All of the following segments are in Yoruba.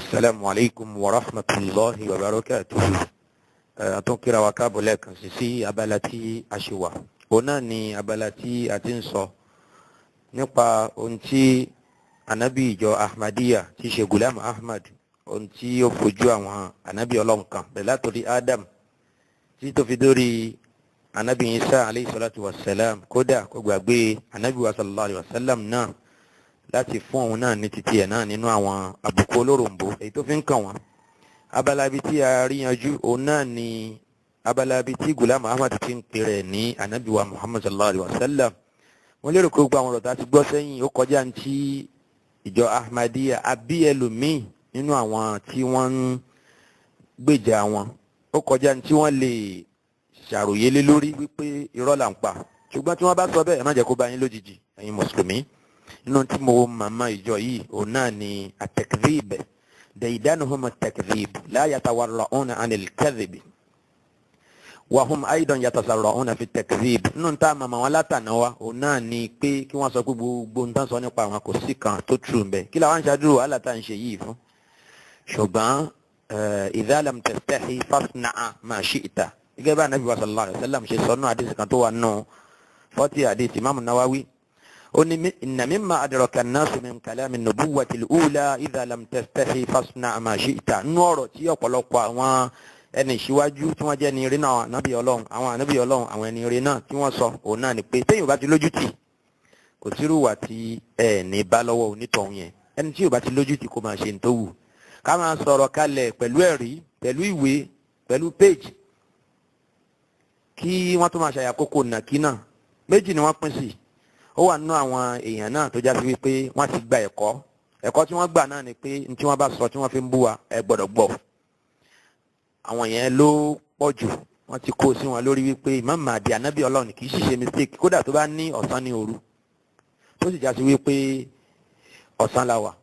Asalaamu alaykum wa rahmatulahi wa barakatuhu. Àtúnkìrà wa káàbọ̀ lẹ́ẹ̀kan sí sí abala tí a ṣe wà. Òun náà ni abala tí a ti ń sọ nípa ohun tí anabi ìjọ Ahmadiyya tí ṣe Gulam Ahmad, ohun tí ó fojú àwọn anabi Ọlọ́run kan bẹ̀rẹ̀ látòrí Adam tí tó fi dórí anabi Isa aleyhi salatu wa salam, kódà kó gbàgbé anabi wa sallallahu alayhi wa sallam náà láti fún òun náà ní titi ẹ̀ náà nínú àwọn àbùkù olóròǹbó èyí tó fi ń kàn wọ́n. Abala ibi tí a rí yanjú òun náà ni abala ibi tí Gulam Ahmad ti ń pè rẹ̀ ní anabi wa Muhammad sallallahu alayhi wa sallam. Mo lérò pé gbogbo àwọn ọ̀rọ̀ tá a ti gbọ́ sẹ́yìn ó kọjá ní ti ìjọ Ahmadiyya àbí ẹlòmíì nínú àwọn tí wọ́n ń gbèjà wọn, ó kọjá ní tí wọ́n lè ṣàròyé lé lórí wípé irọ́ là ń pa. Ṣùgbọ́n tí wọ́n bá sọ bẹ́ẹ̀, ẹ má jẹ́ kó bá yín lójijì, ẹ̀yin mùsùlùmí. Nínú tí mo màmá ìjọ yìí òun náà ni at-takdhib, daydanuhum at-takdhib la yatawarra'una 'anil kadhib wa hum aidan yatasarra'una fi at-takdhib. Nínú tá a màmá wọn látàná wa òun náà ni pé kí wọ́n sọ pé gbogbo nǹkan sọ nípa àwọn kò sí kan tó tù ń bẹ. Kí làwọn ń ṣáájú wàhálà tá à ń ṣe yìí fún? Ṣùgbọ́n idha lam tastahi fasna' ma shi'ta, gẹ́gẹ́ bá anabi wa sallallahu alayhi wa sallam ṣe sọ nínú àdìsí kan tó wà nù 40 àdìsí Imam Nawawi, ó ní inna mimma adraka an-nasu min kalami an-nubuwwati al-ula idha lam tastahi fasna' ma shi'ta. Nínú ọ̀rọ̀ tí ọ̀pọ̀lọpọ̀ àwọn ẹni ìṣíwájú tí wọ́n jẹ́ ní eré náà, ànábì Ọlọ́run, àwọn ànábì Ọlọ́run, àwọn ẹni eré náà tí wọ́n sọ, òun náà ni pé téèyàn bá ti lójú tì, kò sírú wà tí ẹ ní bá lọ́wọ́ onítọ̀hún yẹn. Ẹni tí ò bá ti lójú tì, kó máa ṣe ní tó wù. Ká máa sọ̀rọ̀ kalẹ̀ pẹ̀lú ẹ̀rí, pẹ̀lú ìwé, pẹ̀lú page, kí wọ́n tó máa ṣàyàkókò nàkí náà. Méjì ni wọ́n pín sí. Ó wà nínú àwọn èèyàn náà tó já sí wípé wọ́n ti gba ẹ̀kọ́. Ẹ̀kọ́ tí wọ́n gbà náà ni pé ní tí wọ́n bá sọ tí wọ́n fi ń bú wa, ẹ gbọ́dọ̀ gbọ́. Àwọn yẹn ló pọ̀ jù. Wọ́n ti kó sí wọn lórí wípé Imam Mahdi anabi Ọlọ́run, kì í sì ṣe mistake, kódà tó bá ní ọ̀sán ní òru, tó sì já sí wípé ọ̀sán la wà.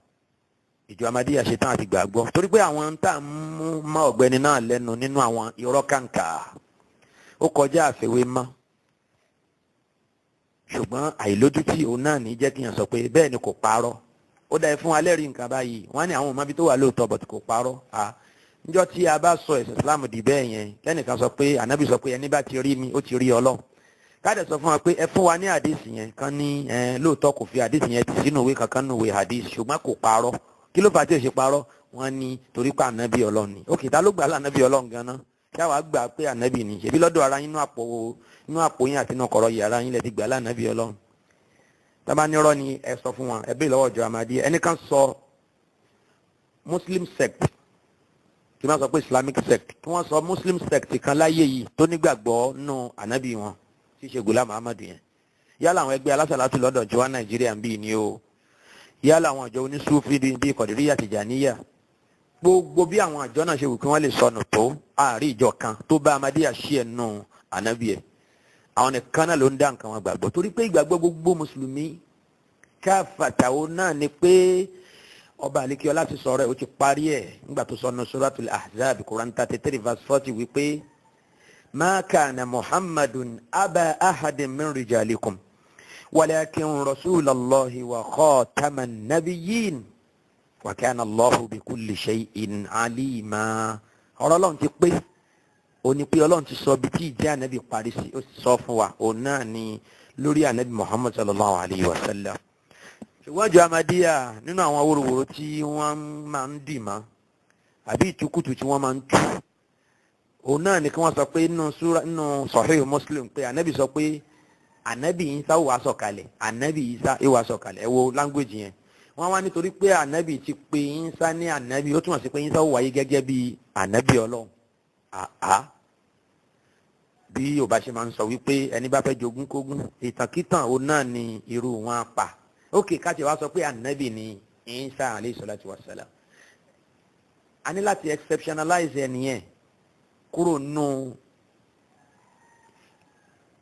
Ìjọ Ahmadiyya ṣetán àti gbàgbọ́, torí pé àwọn tá à ń mú mọ́ ọ̀gbẹ́ni náà lẹ́nu nínú àwọn irọ́ kàǹkà ó kọjá àfẹwé mọ́. Ṣùgbọ́n àìlójútì òun náà ní jẹ́ kí n sọ pé bẹ́ẹ̀ ni kò parọ́. Ó dá ẹ fún alẹ́ rí nǹkan báyìí, wọ́n ní àwọn ọmọ ibi tó wà lóòótọ́, but kò parọ́. Níjọ́ tí a bá sọ ẹ̀sìn Islam di bẹ́ẹ̀ yẹn, kẹ́nìkan sọ pé ànábì sọ pé ẹni bá ti rí mi, ó ti rí Ọlọ́run, káàdẹ̀ sọ fún wa pé ẹ fún wa ní àdìsí yẹn, kan ní ẹ lóòótọ́ kò fi àdìsí yẹn ti sínú ìwé kankan nínú ìwé àdìsí, ṣùgbọ́n kò parọ́. Kí ló fà á tí ò ṣe parọ́? Wọ́n ní torí pé ànábì Ọlọ́run ni. Òkè, ta ló gbà lánàbì Ọlọ́run ganan kí àwa gbà pé ànábì ni? Ṣèbí lọ́dọ̀ ara yín, inú àpò yín àti inú kọ̀rọ̀ yàrá yín lẹ ti gbà lánàbì Ọlọ́run. Tábà nírọ́ ni ẹ sọ fún wọn, ẹ bí lọ́wọ́ ìjọ Ahmadiyya. Ẹnì kan sọ Muslim sect, kí wọ́n sọ pé Islamic sect, kí wọ́n sọ Muslim sect kan láyé yìí tó nígbàgbọ́ nínú ànábì wọn tí í ṣe Gulam Ahmad yẹn. Yálà àwọn ẹgbẹ́ alásàlátù lọ́dọ̀ jọ wá Nàìjíríà ń bí ni o, yálà àwọn àjọ onísúfì bíi Kọ̀dìríyà, Tìjàníyà, gbogbo bí àwọn àjọ náà ṣe wù kí wọ́n lè sọnù tó, àárí ìjọ kan tó bá Ahmadiyya ṣí ẹ̀ nù ànábì ẹ̀. Àwọn nìkan náà ló ń dá nǹkan wọn gbàgbọ́, torí pé ìgbàgbọ́ gbogbo mùsùlùmí káfàtàwọ́ náà ni pé ọba àlekíọ́lá ti sọ̀rọ̀ ẹ̀, ó ti parí ẹ̀ nígbà tó sọ ní Suratul Ahzab, Quran 33 verse 40, wípé ma kana Muhammadun aba ahadin min rijalikum walakin rasulallahi wa khataman nabiyyin wa kana Allahu bi kulli shay'in alima. Ọ̀rọ̀ Ọlọ́run ti pé. Ó ní pé Ọlọ́run ti sọ bí tí ìjẹ́ ànábì parí sí, ó sì sọ fún wa, òun náà ni lórí ànábì Muhammad sallallahu alayhi wa sallam. Ṣùgbọ́n ìjọ Ahmadiyya, nínú àwọn awòròwòrò tí wọ́n máa ń dì mọ́ àbí ìtukùtù tí wọ́n máa ń tú, òun náà ni kí wọ́n sọ pé nínú súra, nínú Sahih Muslim, pé ànábì sọ pé ànábì Isa wà sọ̀kalẹ̀, ànábì Isa wà sọ̀kalẹ̀. Ẹ wo language yẹn. Wọ́n wá nítorí pé ànábì ti pe Isa ní ànábì, ó túmọ̀ sí pé Isa wáyé gẹ́gẹ́ bí ànábì Ọlọ́run. Àá bí Yorùbá ṣe máa ń sọ wípé ẹni bá fẹ́ jogún kógún, ìtànkítàn òun náà ni irú wọn pa. Ókè, káṣí wa sọ pé ànábì ni Isa alayhi salatu wa salam, a ní láti exceptionalize ẹni yẹn kúrò nù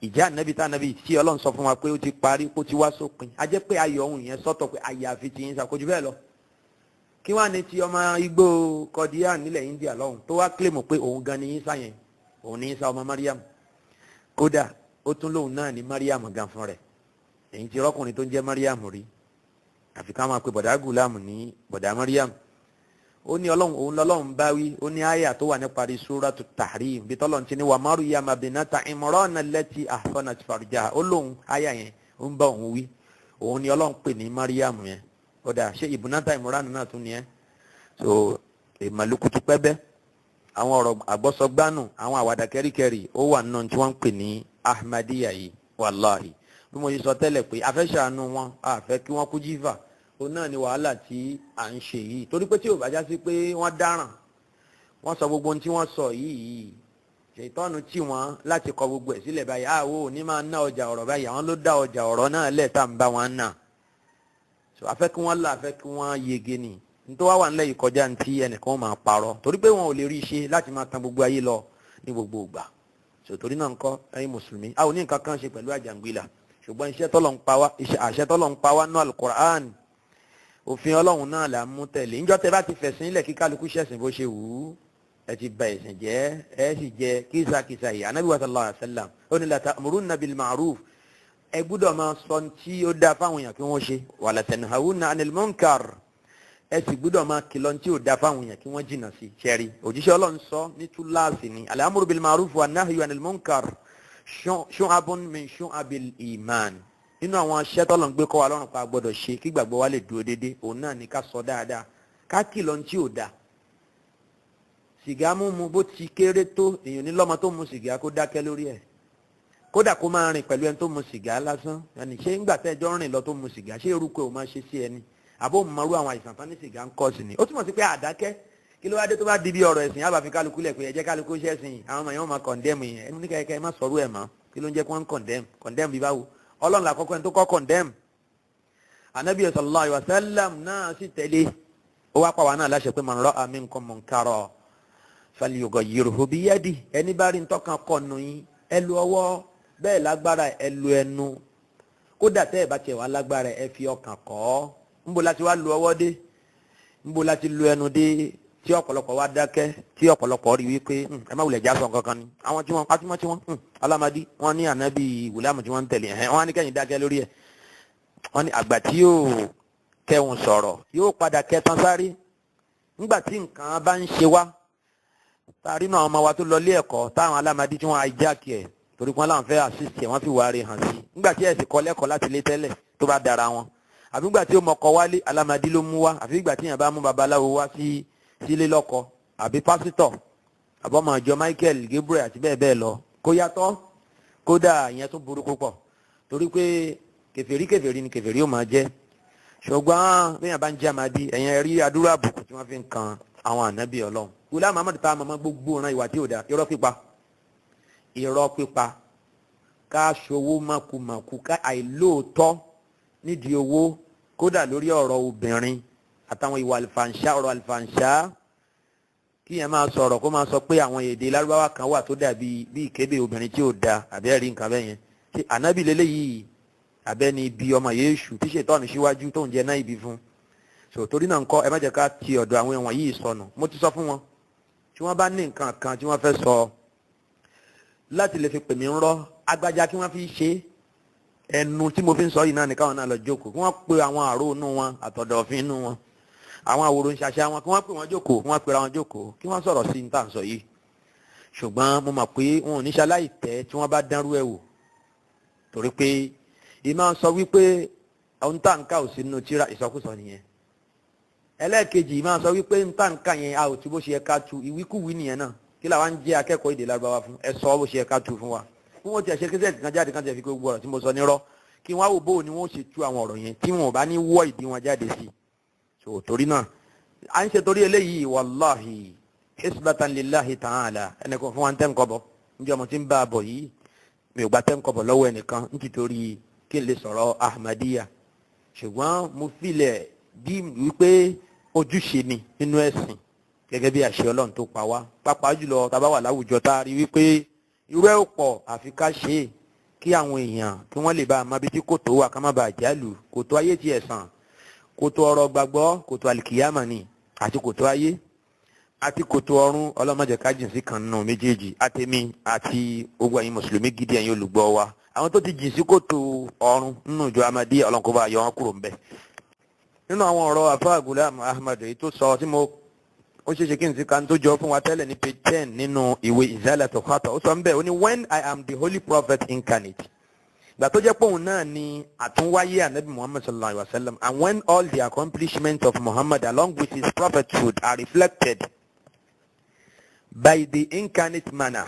ìjà ànábì tá ànábì tí Ọlọ́run sọ fún wa pé ó ti parí, kó ti wá sópin. A jẹ́ pé ayọ̀ ohun yẹn sọ́tọ̀ pé àyàfi ti Ìsá, kò jù bẹ́ẹ̀ lọ. Kí wàá ní ti ọmọ igbó Kọdíà nílẹ̀ India lọ́hùn tó wá claim pé òun gan ni Ìsá yẹn, òun ní Ìsá ọmọ Mariam, kódà ó tún lóun náà ní Mariam gan fún rẹ̀? Èyí ti rọ́kùnrin tó ń jẹ́ Mariam rí, àfi ká máa pe bọ̀dá Gulam ní bọ̀dá Mariam. Ó ní Ọlọ́run òun lọ́lọ́run bá wí. Ó ní àyà tó wà níparí Suratu Tahrim bí tọ́lọ́run ti ní wa Maryama binata Imran allati ahsanat farjaha. Ó lóun àyà yẹn ó ń bá òun wí, òun ni Ọlọ́run pè ní Mariam yẹn. Ó dà ṣé ibnata Imran náà tún ni ẹ́? So ìmàlúkutu pẹ́bẹ́, àwọn ọ̀rọ̀ àgbọ́sọgbánù, àwọn àwàdà kẹ́ríkẹ́rí ó wà nínú tí wọ́n ń pè ní Ahmadiyya yìí. Wàláhì, bí mo ṣe sọ tẹ́lẹ̀ pé afẹ́ṣàánú wọn, àfẹ́ kí wọ́n kú jífà, òun náà ni wàhálà tí à ń ṣe yìí. Torí pé tí ò bá já sí pé wọ́n dáràn, wọ́n sọ gbogbo ohun tí wọ́n sọ yìí, ṣètọ́nù tí wọ́n láti kọ gbogbo ẹ̀ sílẹ̀ báyìí, àwo ò ní máa ná ọjà ọ̀rọ̀ báyìí. Àwọn ló dá ọjà ọ̀rọ̀ náà lẹ̀ tá à ń bá wọn nà. So afẹ́ kí wọ́n là, afẹ́ kí wọ́n yege ni. Nítorí wá wà nílẹ̀ yìí kọjá ní tí ẹnìkan máa parọ́, torí pé wọn ò lè rí i ṣe láti máa tan gbogbo ayé lọ ní gbogbo ìgbà. So torí náà ńkọ́, ẹ̀yin mùsùlùmí, a ò ní nǹkan kan ṣe pẹ̀lú àjàngbìlà, ṣùgbọ́n iṣẹ́ tọ́lọ̀ ń pa wá, àṣẹ tọ́lọ̀ ń pa wá nú Al-Qur'an, òfin Ọlọ́run náà là ń mú tẹ̀lé. Ńjọ́ tẹ bá ti fẹ̀sìn ilẹ̀ kí kálukú ṣẹ̀sìn bó ṣe wù ú, ẹ ti ba ẹ̀sìn jẹ́, ẹ sì jẹ kísàkísà yìí. Anabi wa sallallahu alayhi wa sallam ó ní la ta'murunna bil ma'ruf, ẹ gbúdọ̀ máa sọ tí ó dáa fáwọn èèyàn kí wọ́n ṣe, wala tanhawunna 'anil munkar, ẹ sì gbúdọ̀ máa kìlọ̀ tí ó dáa fáwọn èèyàn kí wọ́n jìnnà sí. Ṣẹ́rí òjíṣẹ́ Ọlọ́run sọ ní túláàsì ni al-amru bil ma'ruf wa nahyu 'anil munkar shu'abun min shu'abil iman. Nínú àwọn aṣẹ́ tọ́lọ̀ ń gbé kọ́ wa lọ́rùn pa gbọ́dọ̀ ṣe kí gbàgbọ́ wa lè dúró déédéé, òun náà ní ká sọ dáadáa, ká kìlọ̀ tí ò dáa. Sìgá mímu bó ti kéré tó, èèyàn ní lọ́mọ tó mu sìgá kó dákẹ́ lórí ẹ̀, kódà kó máa rìn pẹ̀lú ẹni tó mu sìgá lásán. Ẹni ṣé ńgbà tẹ́jọ́ rìn lọ tó mu sìgá, ṣé eruku ò máa ṣe sí ẹni àbó mọ̀rú àwọn àìsàn tán ní sìgá ń kọ́ sí ni? Ó túmọ̀ sí pé àdákẹ́. Kí ló wá dé tó bá di bí ọ̀rọ̀ ẹ̀sìn àbá fi kálukú lẹ̀ pé ẹ jẹ́ kálukú ṣẹ̀sìn, àwọn ọmọ yẹn wọ́n máa kọ̀ndẹ́mù yẹn. Ẹni kẹ́kẹ́ ẹ má sọ̀rọ̀ ẹ̀ mọ́. Kí ló ń jẹ́ kí wọ́n kọ̀ndẹ́mù? Kọ̀ndẹ́mù bí báwo? Ọlọ́run làkọ́kọ́ ẹni tó kọ́ kọ̀ndẹ́mù. Anabi sallallahu alaihi wasallam náà sì tẹ̀lé, ó wá pa wá náà láṣẹ pé man ra'a minkum munkaran falyughayyirhu biyadihi, ẹni bá rí ntọ́kan kọ̀nù yín, ẹ lu ọwọ́ bẹ́ẹ̀ lágbára, ẹ lu ẹnu, kódà tẹ́ ẹ bá tiẹ̀ wá lágbára, ẹ fi ọkàn kọ́. Ńbo láti wá lu ọwọ́ dé, ńbo láti lu ẹnu dé, tí ọ̀pọ̀lọpọ̀ wá dákẹ́, tí ọ̀pọ̀lọpọ̀ rí wípé ẹ má wulẹ̀ já sọ nǹkan kan ni. Àwọn tí wọ́n pátúmọ̀ tí wọ́n alámàdí wọ́n ní ànábì wùlámù tí wọ́n ń tẹ̀lé ẹ̀hẹ́n, wọ́n á ní kẹ́yìn dákẹ́ lórí ẹ̀. Wọ́n ní àgbà tí yóò kẹhùn sọ̀rọ̀ yóò padà kẹtàn sáré. Nígbà tí nǹkan bá ń ṣe wá, taari náà ọmọ wa tó lọ ilé ẹ̀kọ́ táwọn alámàdí tí wọ́n hijack ẹ̀ torí wọn láwọn fẹ́ assist ẹ̀, wọ́n fi wàá rí hàn sí. Nígbà tí ẹ̀sìn kọ́ lẹ́kọ̀ọ́ láti lé tẹ́lẹ̀ tó bá dára wọn, àbí nígbà tí ó mọkọ wálé alámàdí ló mú wá, àbí nígbà tí yẹn bá mú babaláwo wá sí sílé lọ́kọ, àbí pásítọ̀, àbọ̀mọ̀ ìjọ Michael Gabriel àti bẹ́ẹ̀ bẹ́ẹ̀ lọ, kó yàtọ̀. Kódà ìyẹn tó burú púpọ̀, torí pé kèfèrí kèfèrí ni kèfèrí ó máa jẹ́. Ṣùgbọ́n bí yẹn bá ń jẹ́ àmàdí, ẹ̀yẹn rí adúrú àbùkù tí wọ́n fi ń kan àwọn ànábì Ọlọ́run. Wùlá Muhammad tá a mọ̀mọ́ gbogbo ọ̀ràn ìwà tí ò dáa, irọ́ pípa, irọ́ pípa, ká ṣòwò mọ̀kùmọ̀kù, ká àìlóòótọ́ nídìí owó, kódà lórí ọ̀rọ̀ obìnrin àtàwọn ìwà àlùfàǹṣá, ọ̀rọ̀ àlùfàǹṣá, kí yẹn máa sọ̀rọ̀ kó máa sọ pé àwọn èdè lárúbáwá kan wà tó dàbí bí ìkébè obìnrin tí ò da, àbí ẹ̀rí nǹkan bẹ́ẹ̀ yẹn. Ṣé ànábì lélẹ́yìí abẹ́ni ibi ọmọ Yéṣù tí ṣètọ́nù síwájú tó ń jẹ náà ibi fún? So torí náà ńkọ́, ẹ má jẹ́ ká ti ọ̀dọ̀ àwọn ẹ̀wọ̀n yìí sọnù. Mo ti sọ fún wọn, tí wọ́n bá ní nǹkan kan tí wọ́n fẹ́ sọ láti lè fi pè mí ń rọ́ agbájá kí wọ́n fi ṣe ẹnu tí mo fi ń sọ yìí náà ní káwọn náà lọ jókòó, kí wọ́n pe àwọn àrò inú wọn àtọ̀dọ̀fín inú wọn, àwọn àwòrán ṣàṣà wọn, kí wọ́n pè wọ́n jókòó, kí wọ́n pera wọn jókòó, kí wọ́n sọ̀rọ̀ sí ní tà ń sọ yìí. Ṣùgbọ́n mo mọ̀ pé wọn ò ní ṣaláì tẹ́ tí wọ́n bá dánrú ẹ̀ wò, torí pé ìmọ̀ sọ wípé ohun tá ń ká ò sí nínú tírà, ìsọkúsọ nìyẹn. Ẹlẹ́ẹ̀kejì, ìmọ̀ sọ wípé ń tá ń ká yẹn a ò tú bó ṣe yẹ ká tú, ìwíkúwí nìyẹn náà. Kí làwa ń jẹ́ akẹ́kọ̀ọ́ èdè Lárúbáwá fún? Ẹ sọ bó ṣe yẹ ká tú fún wa. Kí wọ́n ti ṣe kíṣẹ́ kan jáde kan ti fi gbogbo ọ̀rọ̀ tí mo sọ nírọ́, kí wọ́n á wò bó ni wọ́n ṣe tú àwọn ọ̀rọ̀ yẹn tí wọn ò bá ní wọ́ ìdí wọn jáde sí. So torí náà à ń ṣe torí eléyìí, wàláhì hisbatan lillahi ta'ala, ẹnìkan fún wa ń tẹ́ ń kọ́bọ̀ níjọ́ mo ti ń bá a bọ̀ yìí, mi ò gba tẹ́ ń kọ́bọ̀ lọ́wọ́ ẹnìkan nítorí kí n lè sọ̀rọ̀ Ahmadiyya. Ṣùgbọ́n mo filẹ̀ bí wípé ojúṣe mi nínú ẹ̀sìn gẹ́gẹ́ bí àṣẹ Ọlọ́run tó pa wá, pàápàá jùlọ tá a bá wà láwùjọ tá a rí wípé irú ẹ̀ ò pọ̀, àfi ká ṣe é kí àwọn èèyàn kí wọ́n lè bá a mọ ibi tí kòtò wà, ká má bàa jálù kòtò ayé tiẹ̀ sàn, kòtò ọ̀rọ̀ gbàgbọ́, kòtò àlìkìyàmà ni, àti kòtò ayé àti kòtò ọ̀run. Ọlọ́mọdé ká jìn sí kan nínú méjèèjì, àtẹ̀mí àti gbogbo ẹ̀yin mùsùlùmí gidi, ẹ̀yin olùgbọ́ wa, àwọn tó ti jìn sí kòtò ọ̀run nínú ìjọ Ahmadiyya, Ọlọ́run kó bá yọ wọn kúrò ńbẹ̀. Nínú àwọn ọ̀rọ̀ àfáà Gulam Ahmad èyí tó sọ tí mo Ó ṣeé ṣe kí n ti kan tó jọ fún wa tẹ́lẹ̀ ní page 10 nínú ìwé Izalatul Khata. Ó sọ ń bẹ́ẹ̀, ó ní, "When I am the Holy Prophet incarnate," gbà tó jẹ́ pé òun náà ni àtúnwáyé Anabi Muhammad sallallahu alayhi wa sallam, "and when all the accomplishments of Muhammad along with his prophethood are reflected by the incarnate manner,"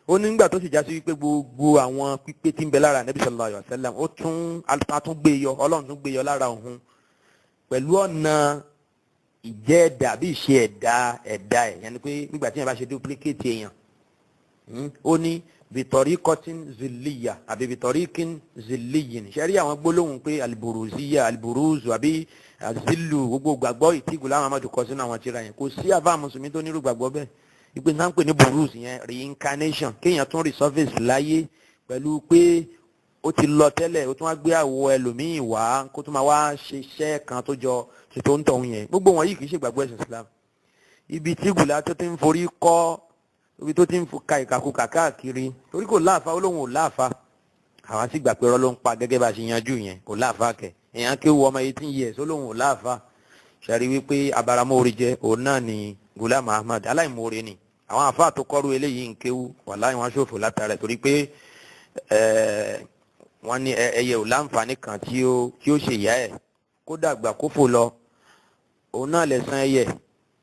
ó ní nígbà tó sì já sí wípé gbogbo àwọn pípé tí ń bẹ lára Anabi sallallahu alayhi wa sallam, ó tún àtúngbé yọ, Ọlọ́run tún gbé yọ lára òun pẹ̀lú ọ̀nà ìjẹ́ ẹ̀dá bí ìṣe ẹ̀dá ẹ̀dá ẹ̀, yẹn ni pé nígbà tí yẹn bá ṣe duplicate èèyàn. Ó ní bitariqatin zilliya àbí bitariqin zilliyin. Ṣe rí àwọn gbólóhùn pé aliburuziya, aliburuzu àbí azilu, gbogbo gbàgbọ́ ìtìgù láwọn amadu kọ sínú àwọn tírà yẹn, kò sí àfa mùsùlùmí tó nírú gbàgbọ́ bẹ́ẹ̀. Ìpè náà ń pè ní buruz yẹn, reincarnation, kéèyàn tún resurface láyé pẹ̀lú pé ó ti lọ tẹ́lẹ̀, ó tún wá gbé àwọ̀ ẹlòmíì wá kó tún máa wá ṣiṣẹ́ kan tó jọ tó ń tọ̀hún yẹn. Gbogbo wọn yìí kì í ṣe gbàgbọ́ ẹ̀sìn Islam. Ibi tí gùlá tó ti ń forí kọ́, ibi tó ti ń ka ìkàkùkà káàkiri, torí kò láàfa, ó lóun ò láàfa. Àwọn sì gbà pé irọ́ ló ń pa gẹ́gẹ́ bá a ṣe yanjú yẹn. Kò láàfa kẹ̀, èèyàn kéwu ọmọ 18 years, ó lóun ò láàfa. Ṣàrí wípé abaramóore jẹ òun náà ni Gulam Ahmad, aláìmoore ni. Àwọn àfa tó kọ́rú eléyìí ń kéwu, wàláhì wọn ṣòfò látara ẹ̀, torí pé wọ́n ní ẹyẹ ò láǹfààní kan tí ó ṣe ìyá ẹ̀ kó dàgbà kó fò lọ, òun náà lè san ẹyẹ.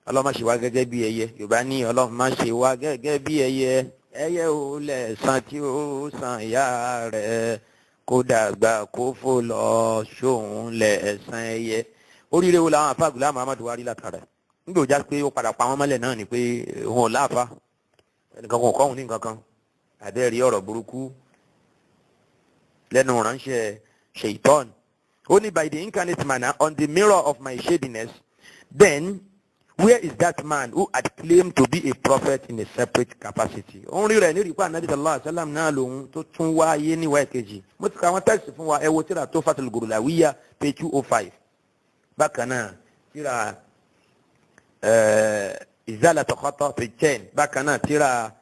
Ọlọ́run má ṣe wá gẹ́gẹ́ bí ẹyẹ. Yorùbá ní Ọlọ́run má ṣe wá gẹ́gẹ́ bí ẹyẹ, ẹyẹ ò lẹ̀san tí ó san ìyá rẹ̀, kó dàgbà kó fò lọ, ṣóun lẹ̀san ẹyẹ. Oríire wo làwọn àfa Ghulam Ahmad wá rí látara ẹ̀ nígbà ó já pé ó padà pa wọ́n mọ́lẹ̀ náà ni pé òun ò láàfa, ẹnìkan kò kọ́ òun ní nǹkan kan? Àbẹ́ẹ̀rí ọ̀rọ̀ burúkú lẹ́nu ránṣẹ́ Shaitan. Ó ní, "By the incarnate manner on the mirror of my shadiness, then where is that man who had claimed to be a prophet in a separate capacity?" Òun rí rẹ̀ ní ìrìkọ́ Anabi sallallahu alayhi wa sallam náà lòun tó tún wáyé níwá ẹ̀kejì. Mo ti ka àwọn text fún wa. Ẹ wo tíra Tuhfatul Gurulawiyya, page 205. Bákan náà, tíra Izalatul Khata, page 10. Bákan náà, tíra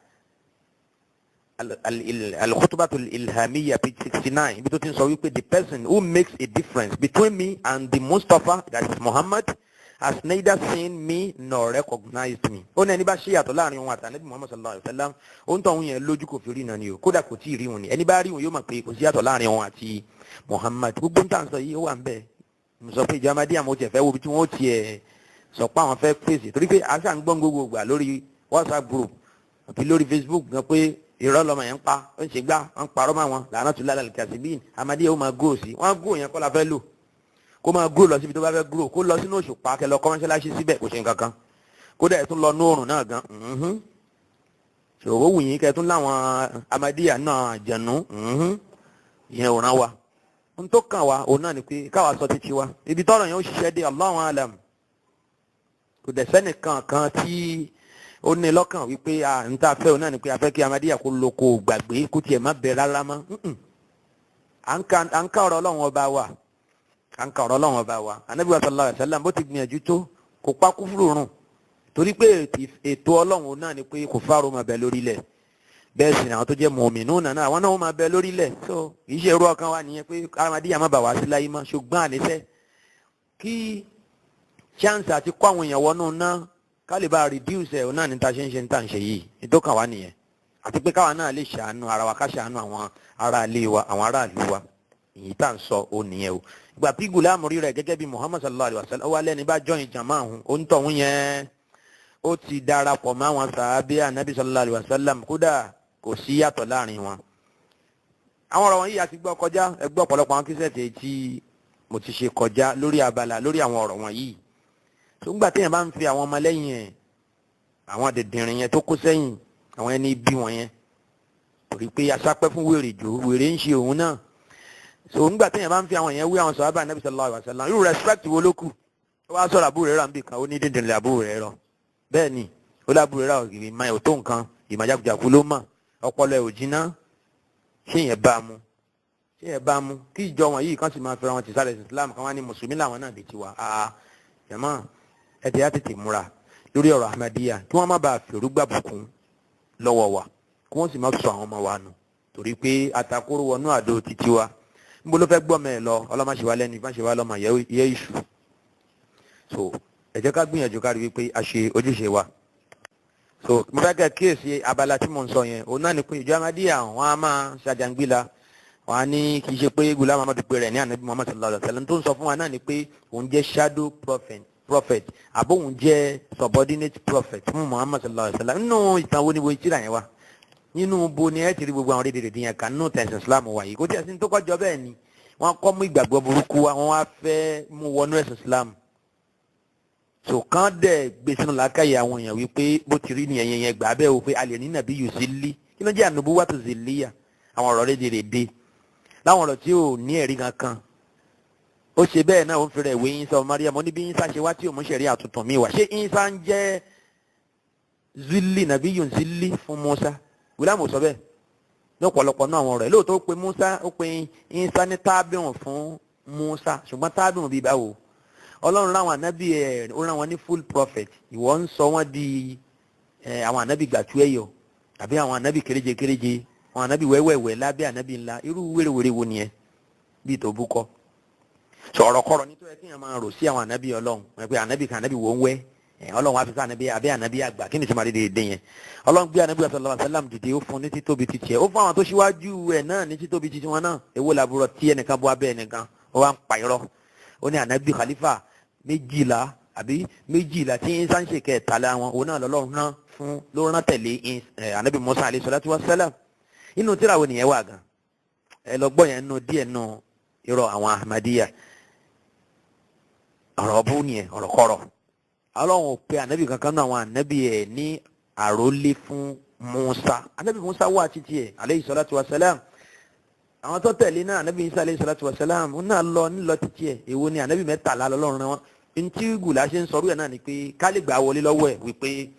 Al-Khutbatul Ilhamiyya, page 69, ibi tó ti ń sọ wípé, "The person who makes a difference between me and the Mustafa, that is Muhammad, has neither seen me nor recognized me." Ó ní ẹni bá ṣe yàtọ̀ láàrin òun àti Ànábì Muhammad sallallahu alayhi wa sallam, ó ń tọ́ òun yẹn lójú kò fi rí náà ni o, kódà kò tí ì rí òun ni. Ẹni bá rí òun yóò mọ̀ pé kò sí yàtọ̀ láàrin òun àti Muhammad. Gbogbo ń tà ń sọ yìí, ó wà ń bẹ̀. Mo sọ pé ìjọba Ahmadiyya, mo tiẹ̀ fẹ́ wo ibi tí wọ́n tiẹ̀ sọ pé àwọn fẹ́ pèsè, torí pé àṣà ń gbọ́n gbogbo gbà lórí WhatsApp group àti lórí Facebook gan pé irọ́ lọmọ yẹn ń pa, ó ń ṣe gbá, wọ́n ń parọ́ mọ́ àwọn làánà tó lálẹ́ kàṣíbí. Ahmadiyya ó máa grow sí, wọ́n grow yẹn kọ́ la fẹ́ lò. Kó máa grow lọ síbi tó bá fẹ́ grow, kó lọ sínú òṣùpá, kẹ lọ kọ́ mọ́ṣáláṣí síbẹ̀, kò ṣe nǹkan kan. Kódà ẹ̀ tún lọ ní òrùn náà gan, ṣòwò wù yín kẹ tún láwọn Ahmadiyya náà àjẹnú ìyẹn ò ràn wá. N tó kàn wá òun náà ni pé káwa sọ títí wa ibi tọ́rọ̀ yẹn ó ṣiṣẹ́ dé, Allahu alam. Kò dẹ̀ sẹ́nìkan kan tí ó ní lọ́kàn wípé à ń tá a fẹ́ òun náà ni pé a fẹ́ kí Ahmadiyya kó lóko gbàgbé, kó tiẹ̀ má bẹ rárá mọ́. À ń ká ọ̀rọ̀ Ọlọ́run Ọba wa, à ń ka ọ̀rọ̀ Ọlọ́run Ọba wa. Anabi wa sallallahu alayhi wa sallam, bó ti gbìyànjú tó, kò pa kúfúrú rùn, torí pé ètò Ọlọ́run náà ni pé kò fárò máa bẹ lórílẹ̀, bẹ́ẹ̀ sì ni àwọn tó jẹ́ mọ̀mìnú náà, àwọn náà wọ́n máa bẹ lórílẹ̀. So kì í ṣe irú ọkàn wa nìyẹn pé Ahmadiyya má bà wá sí láyé mọ́, ṣùgbọ́n àníṣe kí chance àti kó àwọn èèyàn wọnú náà ká lè bá reduce ẹ̀ náà ní ta ṣe ń ṣe ní ta ń ṣe yìí. Ètò kan wá nìyẹn, àti pé káwa náà lè ṣàánú ara wa, ká ṣàánú àwọn ará ilé wa, àwọn aráàlú wa. Èyí tá à ń sọ ó nìyẹn o. Ìgbà tí Gùlámù rí rẹ̀ gẹ́gẹ́ bí Muhammad sallallahu alayhi wa sallam, ó wá lẹ́ni bá join jama ọ̀hún, ó ń tọ̀hún yẹn ó ti darapọ̀ mọ́ àwọn sàábé Anabi sallallahu alayhi wa sallam, kódà kò sí yàtọ̀ láàrin wọn. Àwọn ọ̀rọ̀ wọ̀nyí a ti gbọ́ kọjá. Ẹ gbọ́ ọ̀pọ̀lọpọ̀ àwọn kíṣẹ́ẹ̀tì tí mo ti ṣe kọjá lórí abala lórí àwọn ọ̀rọ̀ wọ̀nyí. Tó ń gbà téèyàn bá ń fi àwọn ọmọlẹ́yìn ẹ̀, àwọn dìndìnrín yẹn tó kó sẹ́yìn, àwọn ẹni bí wọn yẹn, torí pé asápẹ́ fún wèrè jò, wèrè ń ṣe òun náà. So ńgbà téèyàn bá ń fi àwọn yẹn wí àwọn sọ̀rọ̀ Ànábì sallallahu alaihi wasallam, irú respect wo ló kù? Ó wá sọ̀rọ̀ àbúrò rẹ̀ rà níbì kan, ó ní dìndìnrín àbúrò rẹ̀ rọ. Bẹ́ẹ̀ ni ó lábúrò rẹ̀ rà, ìmọ̀ ẹ̀ ò tó nǹkan, ìmọ̀ jákujàku ló mọ̀, ọpọlọ ẹ̀ ò jiná. Ṣé yẹn bá a mu? Ṣé yẹn bá a mu kí ìjọ wọn yìí kan sì máa fẹ́ra wọn ti sálẹ̀ Islam kan wá ní mùsùlùmí làwọn náà bí tiwa? Àá jẹ̀mọ́, ẹ ti yá tètè múra lórí ọ̀rọ̀ Ahmadiyya, kí wọ́n má bàa fèrú gbàbùkún lọ́wọ́ wa, kí wọ́n sì má sọ àwọn ọmọ wa nù, torí pé àtàkùrọ̀ wọnú àdó títí wa. Níbo ló fẹ́ gbọ́ mẹ́ ẹ lọ? Ọlọ́mọṣẹ́wá lẹ́nu ìfáṣẹ́wá lọ́mọ yẹ iṣu. So Ẹ jẹ́ ká gbìyànjú ká rí wípé a ṣe ojúṣe wa. So mo fẹ́ kẹ́ kíyèsí abala tí mo ń sọ yẹn. Òun náà ni pé ìjọ Ahmadiyya, wọn á máa ṣàjàngbìlà, wọn á ní kì í ṣe pé Ghulam Ahmad pé rẹ̀ ní Ànábì Muhammad sallallahu alayhi wa sallam. Tó ń sọ fún wa náà ni pé òun jẹ́ shadow prophet àbó òun jẹ́ subordinate prophet fún Muhammad sallallahu alayhi wa sallam. Nínú ìtàn wo ni wo ìtìrà yẹn wà? Nínú bo ni ẹ ti rí gbogbo àwọn rédèrèdè yẹn kan nínú tẹ̀sán Islam wà yìí? Kò tí ẹ sí ní tó kọjọ bẹ́ẹ̀ ni. Wọ́n kọ́ mú ìgbàgbọ́ burúkú wa, wọ́n wá fẹ́ mú wọnú ẹ̀sìn Islam. So kàn dẹ̀ gbé sínú làákàyè àwọn èèyàn wípé bó ti rí nìyẹn yẹn gbà bẹ́ẹ̀ o, pé a lè ní nàbí yù zilli. Kí ló jẹ́ ànúbú wàtò zilliya? Àwọn ọ̀rọ̀ rédèrèdè, láwọn ọ̀rọ̀ tí ò ní ẹ̀rí kankan. Ó ṣe bẹ́ẹ̀ náà, ó ń fi rẹ̀ wé Ìsá ọmọ Mariam. Ó ní bí Ìsá ṣe wá tí òun ṣẹ̀rí àtúntàn mi wá, ṣé Ìsá ń jẹ́ zilli, nàbí yù zilli fún Musa? Wílámù sọ bẹ́ẹ̀ ní ọ̀pọ̀lọpọ̀ náà àwọn ọ̀rọ̀ ẹ̀. Lóòótọ́, ó pe Musa, ó pe Ìsá ní tábìrùn fún Musa, ṣùgbọ́n tábìrùn bíi báwo? Ọlọ́run ráwọn ànábì ẹ̀, ó rán wọn ní full prophet. Ìwọ ń sọ wọ́n di ẹ̀ àwọn ànábì gbàtú ẹ̀yọ àbí àwọn ànábì kéréje kéréje, àwọn ànábì wẹ́wẹ́wẹ́ lábẹ́ ànábì ńlá. Irú wérewère wo nìyẹn bíi tó bú kọ́ sọ̀rọ̀ kọ̀rọ̀ nítorí kí èèyàn máa rò sí àwọn ànábì Ọlọ́run wọn pé ànábì kan, ànábì wo ń wẹ́ ẹ̀? Ọlọ́run wá fi sí ànábì abẹ́ ànábì àgbà. Kí ni tí ma rí dédé yẹn? Ọlọ́run gbé Ànábì sallallahu alaihi wasallam dìde, ó fún ní títóbi títí ẹ̀, ó fún àwọn tó ṣíwájú ẹ̀ náà ní títóbi títí wọn náà. Èwo làbúrò tí ẹnìkan bọ́ abẹ́ ẹnìkan? Ó wá ń pa irọ́, ó ní ànábì khalifa 12 àbí 12 tí ń sáńṣe kẹtàlá wọn, òun náà lọ́lọ́run náà fún ló rán tẹ̀lé Ànábì Musa alayhi salatu wassalam. Inú tíra wo nìyẹn wà gan? Ẹ lọ gbọ́ yẹn nù díẹ̀ nù irọ́ àwọn Ahmadiyya. Ọ̀rọ̀ ọ̀bú nìyẹn, ọ̀rọ̀ kọ̀rọ̀. Ọlọ́run ò pe ànábì kankan náà àwọn ànábì ẹ̀ ní àrólé fún Musa. Ànábì Musa wà títí ẹ̀ aleyhi salatu wa salam. Àwọn tó tẹ̀lé náà, ànábì Isa aleyhi salatu wa salam, ó náà lọ nílọ títí ẹ̀. Èwo ni ànábì 13 lọ́lọ́run rán wọn? Ntí gùlà ṣe ń sọrú ẹ̀ náà ni pé ká lè gbà wọlé lọ́wọ́ ẹ̀ wípé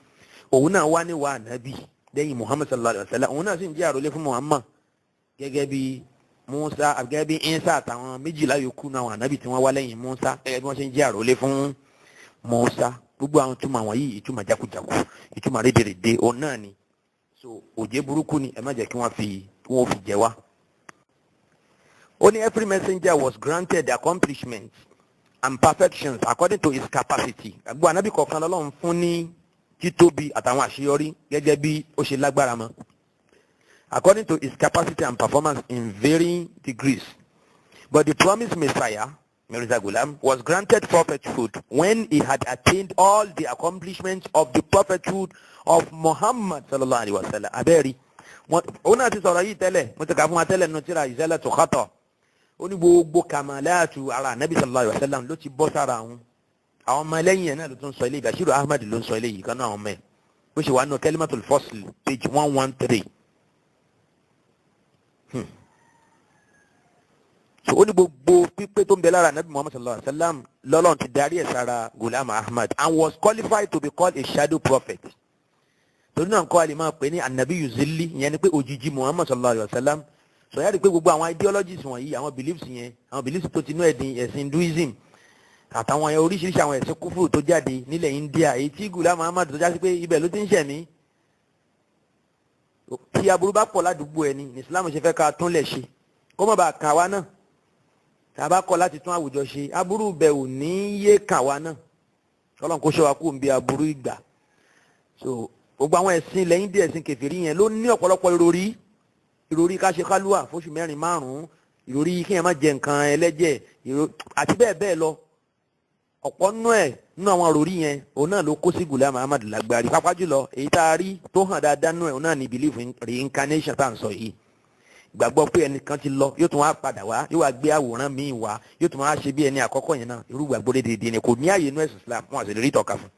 òun náà wá níwà ànábì lẹ́yìn Muhammad sallallahu alayhi wa sallam, òun náà sì ń jẹ́ àrólé fún Muhammad gẹ́gẹ́ bí Musa, gẹ́gẹ́ bí Isa àtàwọn 12 yòókù náà, àwọn ànábì tí wọ́n wá lẹ́yìn Musa, gẹ́gẹ́ bí wọ́n ṣe ń jẹ́ àrólé fún Musa. Gbogbo àwọn ìtumọ̀ àwọn yìí, ìtumọ̀ jákujáku, ìtumọ̀ rédèrèdè òun náà ni. So òjé burúkú ni, ẹ má jẹ́ kí wọ́n fi jẹ wá. Ó ní every messenger was granted accomplishments and perfections according to his capacity. Gbogbo ànábì kọ̀ọ̀kan lọ́lọ́run fún ní títóbi àtàwọn àṣeyọrí gẹ́gẹ́ bí ó ṣe lágbára mọ́, according to his capacity and performance in varying degrees. But the promised Messiah, Mirza Ghulam, was granted prophethood when he had attained all the accomplishments of the prophethood of Muhammad sallallahu alaihi wasallam. Abẹ́rẹ́ òun náà ti sọ̀rọ̀ yìí tẹ́lẹ̀, mo ti kà fún wa tẹ́lẹ̀ nínú tírà Izalatu Khata. Ó ní gbogbo kamalatu ara Anabi sallallahu alaihi wasallam ló ti bọ́ sára àwọn. Àwọn ọmọ ẹlẹ́yìn ẹ̀ náà ló tún sọ eléyìí. Bashiru Ahmad ló ń sọ eléyìí kan náà, àwọn ọmọ ẹ̀, bó ṣe wà nínú Kalimatul Fasl, page 113. So ó ní gbogbo pípé tó ń bẹ lára Anabi Muhammad sallallahu alaihi wa sallam lọ́lọ́run ti darí ẹ̀ sára Ghulam Ahmad and was qualified to be called a shadow prophet. Torí náà kọ́, a lè máa pè ní anabi yuzili, ìyẹn ni pé òjijì Muhammad sallallahu alaihi wa sallam. Sọ yàrá pé gbogbo àwọn ideologies wọ̀nyí, àwọn beliefs yẹn, àwọn beliefs tó ti inú ẹ̀dín ẹ̀sìn Hinduism àtàwọn oríṣiríṣi àwọn ẹ̀sìn kúfùrù tó jáde nílẹ̀ India, èyí tí Ghulam Ahmad tó já sí pé ibẹ̀ ló ti ń ṣẹ̀mí. Tí aburú bá pọ̀ ládùúgbò ẹni ní Islam ṣe fẹ́ ká túnlẹ̀ ṣe, kó má bàa kàn wá náà. Tá a bá kọ̀ láti tún àwùjọ ṣe, aburú bẹ̀ ò ní yé kàn wá náà. Ọlọ́run kó ṣọ́ wa kó ń bí aburú ìgbà. So gbogbo àwọn ẹ̀sìn ilẹ̀ India, ẹ̀sìn kèfèrí yẹn, ló ní ọ̀pọ̀lọpọ̀ ìròrí, ìròrí ká ṣe kálúwà fóṣù 4, 5, ìròrí kí yẹn má jẹ nǹkan ẹlẹ́jẹ̀, àti bẹ́ẹ̀ bẹ́ẹ̀ lọ. Ọ̀pọ̀ nínú ẹ̀, nínú àwọn ìròrí yẹn, òun náà ló kó sí Ghulam Ahmad lágbárí, pápá jùlọ èyí tá a rí tó hàn dáadáa nínú ẹ̀, òun náà ní belief in reincarnation tá à ń sọ yìí, ìgbàgbọ́ pé ẹnìkan ti lọ, yóò tún wá padà wá, yóò wá gbé àwòrán míì wá, yóò tún wá ṣe bí ẹni àkọ́kọ́ yẹn náà. Irú ìgbàgbọ́ dédé ni kò ní àyè inú ẹ̀sìn Islam. Wọn àti lè rí ìtọ́ka fún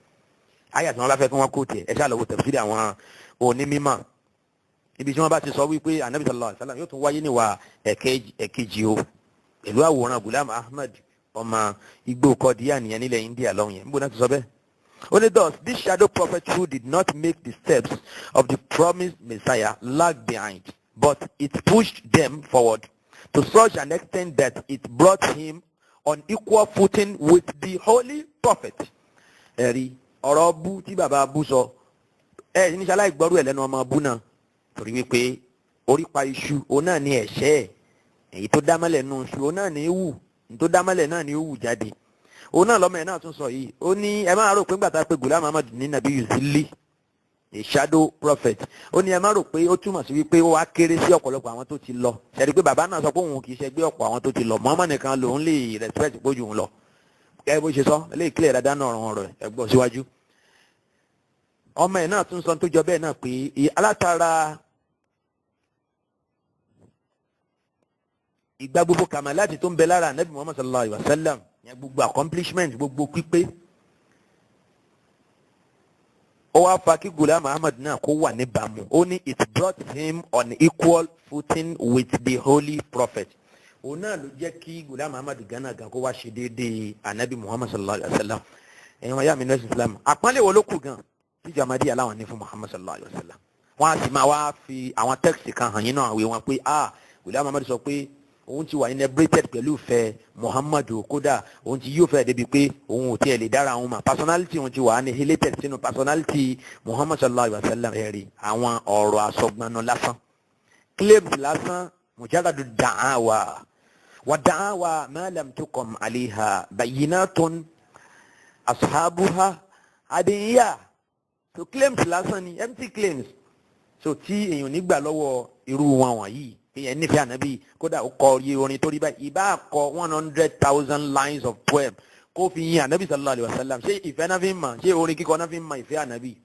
àyà tí wọn bá fẹ́ kí wọ́n kó tiẹ̀. Ẹ ṣáà lọ wo tafsiri àwọn onímọ̀, ibi tí wọ́n bá ti sọ wípé Anabi sallallahu alaihi wasallam yóò tún wáyé níwà ẹ̀kejì o pẹ̀lú àwòrán Ghulam Ahmad ọmọ igbó Kọ́díà nìyẹn nílẹ̀ India lọ́hùn yẹn. Níbo náà ti sọ bẹ́ẹ̀? Only thus, this shadow prophethood did not make the steps of the promised Messiah lag behind, but it pushed them forward to such an extent that it brought him on equal footing with the holy prophet. Ẹ̀rí ọ̀rọ̀ bú tí bàbá bú sọ ẹ níṣẹ́ aláìgbọ́rú ẹ̀ lẹ́nu ọmọ bú náà, torí wípé orípa iṣu òun náà ní ẹ̀ṣẹ́ ẹ̀. Èyí tó dámọ́lẹ̀ nù iṣu òun náà ní í wù, ní tó dámọ́lẹ̀ náà ní í wù jáde. Òun náà lọ́mọ ẹ̀ náà tún sọ yìí. Ó ní ẹ máa rò pé ńgbà tá a pé Ghulam Ahmad ní nàbí yuzili, a shadow prophet, ó ní ẹ má rò pé ó túmọ̀ sí wípé ó wá kéré sí ọ̀pọ̀lọpọ̀ àwọn tó ti lọ. Ṣẹ̀rí pé bàbá náà sọ pé òun kì í ṣẹgbẹ́ ọ̀pọ̀ àwọn tó ti lọ, Muhammad nìkan lòun lè respect pójú òun lọ. Ẹ bó ṣe sọ eléyìí clear dáadáa náà, ọ̀rọ̀ ẹ gbọ́ síwájú. Ọmọ ẹ̀ náà tún sọ tó jọ bẹ́ẹ̀ náà pé alátara ìgbà gbogbo kàmáláàtì tó ń bẹ lára anabi Muhammad sallallahu alayhi wa sallam yẹn, gbogbo accomplishment, gbogbo pípé, ó wá fa kí Ghulam Ahmad náà kó wà níbàámu. Ó ní it brought him on equal footing with the holy prophet. Òun náà ló jẹ́ kí Ghulam Ahmad gánà gan kó wá ṣe déédéé anabi Muhammad sallallahu alayhi wa sallam. Ẹ̀yin wọn yá mi nọ́ọ̀sì Islam, àpọ́nlé wo ló kù gan tí jamadi aláwọn ní fún Muhammad sallallahu alayhi wa sallam? Wọn á sì máa wá fi àwọn tẹ́kìtì kan hàn yín náà àwé wọn pé ah, Ghulam Ahmad sọ pé òun ti wà inebriated pẹ̀lú ìfẹ́ Muhammadu, kódà òun ti yóò fẹ́ débi pé òun ò tiẹ̀ lè dára òun mà, personality òun ti wà annihilated sínú personality Muhammad sallallahu alayhi wa sallam. Ẹ̀rí àwọn ọ̀rọ̀ àsọgbọnù lásán, claims lásán, mujarradu da'awa wa da'awa ma lam tuqam alayha bayyinatun ashabuha adìyà. So claims lásán ni, empty claims. So tí èèyàn nígbà lọ́wọ́ irú wọn wọ̀nyí, èèyàn nífẹ̀ẹ́ ànábì, kódà ó kọ iye orin tó rí báyìí, ìbá kọ 100,000 lines of poem kó fi yin ànábì sallallahu alayhi wa sallam, ṣé ìfẹ́ náà fi ń mọ̀? Ṣé orin kíkọ náà fi ń mọ̀ ìfẹ́ ànábì?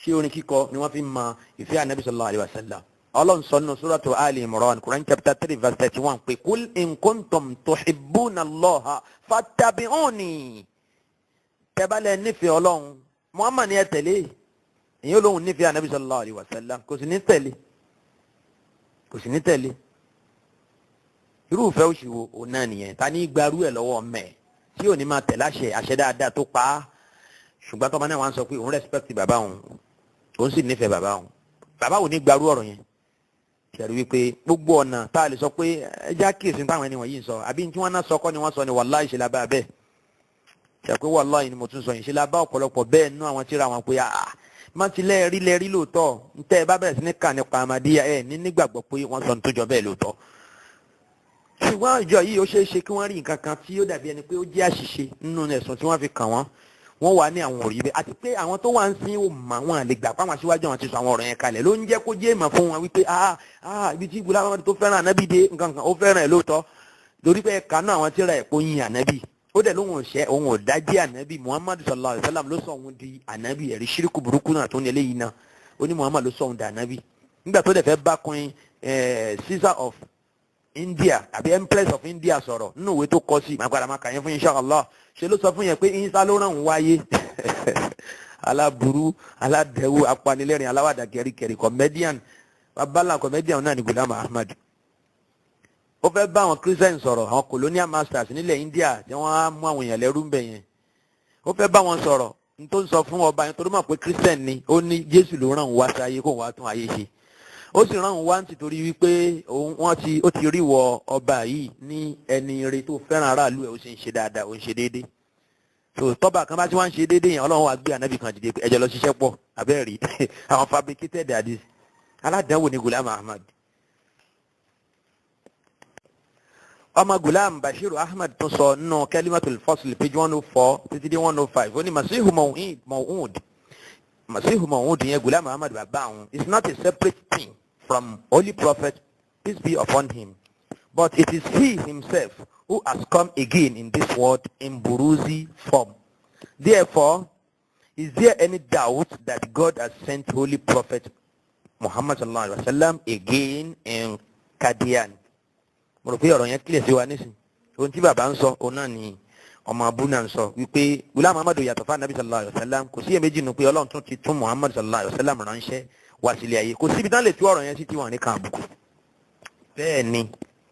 Ṣé orin kíkọ ni wọ́n fi ń mọ̀ ìfẹ́ ànábì sallallahu alayhi wa sallam? Ọlọ́run sọ nínú suratu Ali Imran, Quran chapter 3 verse 31 pé kul in kuntum tuhibbuna Allaha fattabi'uni. Tẹ́bálẹ̀ nífẹ̀ẹ́ Ọlọ́run, Muhammad ni ẹ tẹ̀lé. Èyí olóhùn nífẹ̀ẹ́ ànábì sallallahu alayhi wa sallam, kò sì ní tẹ̀lé, kò sì ní tẹ̀lé. Irúfẹ́ òṣìwò òun náà nìyẹn. Ta ní gbarú ẹ̀ lọ́wọ́ mẹ́ tí ò ní máa tẹ̀lé àṣẹ àṣẹ dáadáa tó pa á? Ṣùgbọ́n tọ́mọ náà wá ń sọ pé òun respect bàbá òun, òun sì nífẹ̀ẹ́ bàbá òun, bàbá òun ní gbarú ọ̀rọ̀ yẹn. Ṣẹ̀rí wípé gbogbo ọ̀nà tá a lè sọ pé ẹja kíyèsí táwọn ẹni wọ̀nyí ń sọ, àbí tí wọ́n náà sọ kọ́ ni wọ́n sọ ni, wàláhì ṣe la bá bẹ́ẹ̀. Ṣe pé wàláhì ni mo tún sọ yìí, ṣe la bá ọ̀pọ̀lọpọ̀ bẹ́ẹ̀ nú àwọn tíra wọn pé àà má ti lẹ́ẹ̀rí lẹ́ẹ̀rí lóòótọ́. Ntẹ́ ẹ bá bẹ̀rẹ̀ sí ní kà nípa Ahmadiyya, ẹ ní nígbàgbọ́ pé wọ́n sọ ní tó jọ bẹ́ẹ̀ lóòótọ́. Ṣùgbọ́n ìjọ yìí, ó ṣeé ṣe kí wọ́n rí nǹkan kan tí ó dàbí ẹni pé ó jẹ́ àṣìṣe nínú ẹ̀sùn tí wọ́n fi kàn wọ́n. Wọ́n wà ní àwọn òrí bẹ́ẹ̀, àti pé àwọn tó wà ń sin ò mà wọn lè gbà pàwọn aṣíwájú àwọn ti sọ àwọn ọ̀rọ̀ yẹn kalẹ̀, ló ń jẹ́ kó jẹ́ ìmọ̀ fún wọn wípé ah ah, ibi tí Ghulam Ahmad tó fẹ́ràn ànábì dé, nǹkan kan ó fẹ́ràn ẹ̀ lóòótọ́, torí pé ẹ̀ka náà àwọn tíra ẹ̀ kó yin ànábì, ó dẹ̀ lóhùn ọ̀ṣẹ́ òun ò dájí ànábì. Muhammad sallallahu alayhi wa sallam ló sọ òun di ànábì. Ẹ̀rí ṣíríkù burúkú náà tó ní eléyìí náà, ó ní Muhammad ló sọ òun di ànábì nígbà tó dẹ̀ fẹ́ bá queen Caesar of India àbí Empress of India sọ̀rọ̀ nínú ìwé tó kọ sí, màá padà máa kà yẹn fún inshallah. Ṣe ló sọ fún yẹn pé Isa ló ràn wáyé. Aláburú, aládẹ̀wò, apanilẹ́rìn, aláwàdà kẹríkẹrí, comedian, babalá comedian náà ni Ghulam Ahmad. Ó fẹ́ bá àwọn Christian sọ̀rọ̀, àwọn colonial masters nílẹ̀ India tí wọ́n á mú àwọn èèyàn lẹ́rú ń bẹ̀ yẹn. Ó fẹ́ bá wọn sọ̀rọ̀, n tó ń sọ fún ọba yẹn, torí mọ̀ pé Christian ni, ó ní Jésù ló ràn wá sáyé kó wá tún ayé ṣe. Ó sì ràn wá nítorí wípé òun wọ́n ti ó ti rí wọ ọba yìí ní ẹni ire tó fẹ́ràn aráàlú ẹ̀, ó sì ń ṣe dáadáa, ó ń ṣe déédéé. Tó tọ́ba kan bá tí wọ́n ń ṣe déédéé yẹn, Ọlọ́run wá gbé ànábì kan dìde pé ẹjọ́ lọ ṣiṣẹ́ pọ̀. Abẹ́rẹ́ àwọn fabricated hadith, aládàáwò ni Ghulam Ahmad. Ọmọ Ghulam Bashiru Ahmad tún sọ nínú Kalimatul Fasl, page 104 títí dé 105, ó ní Masihu Maw'ud, Masihu Maw'ud yẹn, Ghulam Ahmad bàbá àwọn, is not a separate thing from Holy Prophet, peace be upon him, but it is he himself who has come again in this world in Buruzi form. Therefore, is there any doubt that God has sent Holy Prophet Muhammad sallallahu alaihi wa sallam again in Qadian? Mo rò pé ọ̀rọ̀ yẹn clear sí wa nísìn. Ohun tí bàbá ń sọ, òun náà ni ọmọ abu náà ń sọ wípé Ghulam Ahmad yàtọ̀ fún anabi sallallahu alayhi wa sallam. Kò sí èméjì nù pé Ọlọ́run tún ti tún Muhammad sallallahu alayhi wa sallam ránṣẹ́ wá sílé ayé. Kò síbi tí wọ́n lè tú ọ̀rọ̀ yẹn sí tí wọ́n ní kan àbùkù. Bẹ́ẹ̀ ni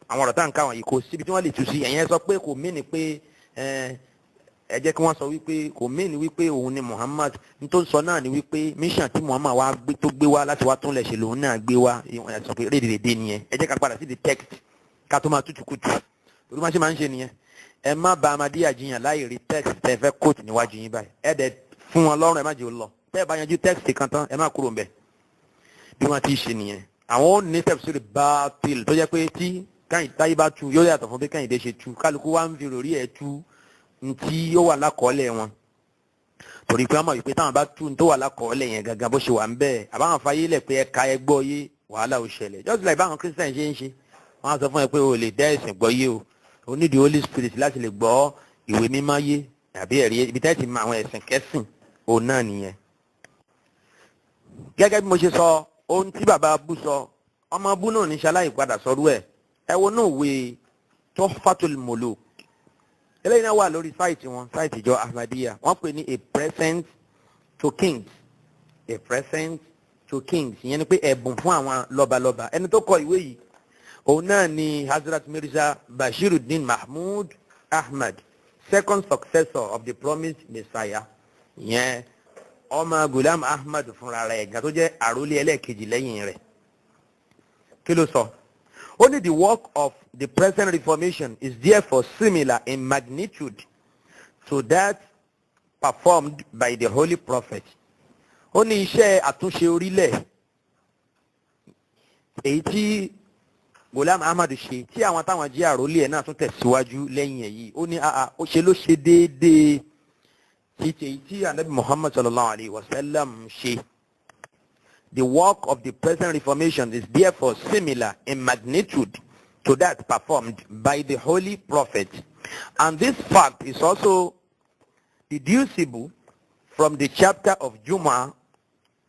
àwọn ọ̀rọ̀ tá à ń káwọn yìí, kò síbi tí wọ́n lè tú sí. Ẹ̀yẹn sọ pé kò mí ni pé ẹ jẹ́ kí wọ́n sọ wípé kò mí ni wípé òun ni Muhammad. N tó ń sọ náà ni wípé mission tí Muhammad wá gbé tó gbé wá láti wá tún lẹ̀ ṣe lòun náà gbé wá. Ẹ sọ pé rédèrèdè nìyẹn. Ẹ jẹ́ ká padà sí the text ká tó máa tútù kùtù, torí má ṣe máa ń ṣe nìyẹn. Ẹ má ba Ahmadiyya jiyàn láì rí text tẹ fẹ́ kóòtù níwájú yín báyìí. Ẹ dẹ̀ fún wọn lọ́rùn, ẹ má jẹ́ ó lọ. Tẹ́ ẹ bá yanjú text kan tán, ẹ má kúrò ńbẹ̀. Bí wọ́n ti ṣe nìyẹn. Àwọn ò ní tafsir bátil tó jẹ́ pé tí káyìn táyé bá tu yóò yàtọ̀ fún bí Kẹ́hìndé ṣe tu. Kálukú wá ń fi ròrí ẹ̀ tu. ntí ó wà lákọọ́lẹ̀ wọn, torí pé wọ́n mọ̀ wípé táwọn bá tú tó wà lákọọ́lẹ̀ yẹn gangan bó ṣe wà ń bẹ́ẹ̀, àbáwọn fayé lẹ̀ pé ẹ̀ka ẹ gbọ́ yé, wàhálà ò ṣẹlẹ̀. Just like báwọn Christian ṣe ń ṣe, wọ́n á sọ fún ẹ pé o lè dá ẹ̀sìn gbọ́ yé o, o need the Holy Spirit láti lè gbọ́ ìwé mímọ́ yé àbí ẹ̀rí ibi tẹ́ ti mọ àwọn ẹ̀sìn kẹ́sìn òun náà nìyẹn. Gẹ́gẹ́ bí mo ṣe sọ, ohun tí bàbá Abú sọ, ọmọ Abú náà ní ṣaláì padà sọrú ẹ̀. Ẹ wo náà wé Tuhfatul Muluk, eléyìí náà wà lórí site wọn, site ìjọ Ahmadiyya. Wọ́n pè ní A Present to Kings, A Present to Kings, ìyẹn ni pé ẹ̀bùn fún àwọn lọ́balọ́ba. Ẹni tó kọ ìwé yìí, òun náà ni Hazrat Mirza Bashiruddin Mahmud Ahmad, second successor of the promised Messiah, ìyẹn ọmọ Gulam Ahmad fúnra rẹ̀ gan tó jẹ́ àrólé ẹlẹ́ẹ̀kejì lẹ́yìn rẹ̀. Kí ló sọ? Ó ní, "The work of the present reformation is therefore similar in magnitude to that performed by the Holy Prophet." Ó ní iṣẹ́ àtúnṣe orílẹ̀ èyí tí Gulam Ahmad ṣe, tí àwọn táwọn jẹ́ àrólé ẹ̀ náà tún tẹ̀síwájú lẹ́yìn ẹ̀ yìí, ó ní àà ó ṣe ló ṣe déédéé títí èyí tí Anabi Muhammad sallallahu alayhi wa sallam ṣe. "The work of the present reformation is therefore similar in magnitude to that performed by the Holy Prophet. And this fact is also deducible from the chapter of Jumu'ah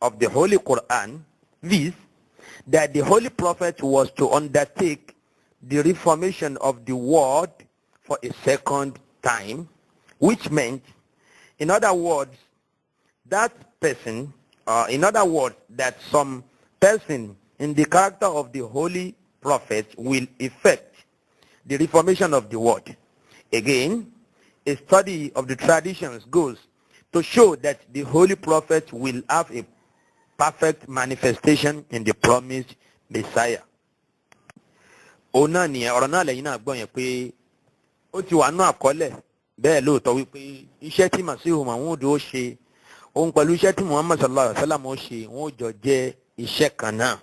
of the Holy Quran, viz., that the Holy Prophet was to undertake the reformation of the world for a second time, which meant, in other words, that person, in other words, that some person in the character of the Holy Prophet will effect the reformation of the world. Again, a study of the traditions goes to show that the Holy Prophet will have a perfect manifestation in the promised Messiah." Òun náà nìyẹn, ọ̀rọ̀ náà lẹ́yìn náà gbọ́ yẹn pé ó ti wà nínú àkọọ́lẹ̀ bẹ́ẹ̀ lóòótọ́ wípé iṣẹ́ tí Masihu Mahmud ó ṣe, òun pẹ̀lú iṣẹ́ tí Muhammad sallallahu alayhi wa sallam ó ṣe, wọ́n ó jọ jẹ́ iṣẹ́ kan náà.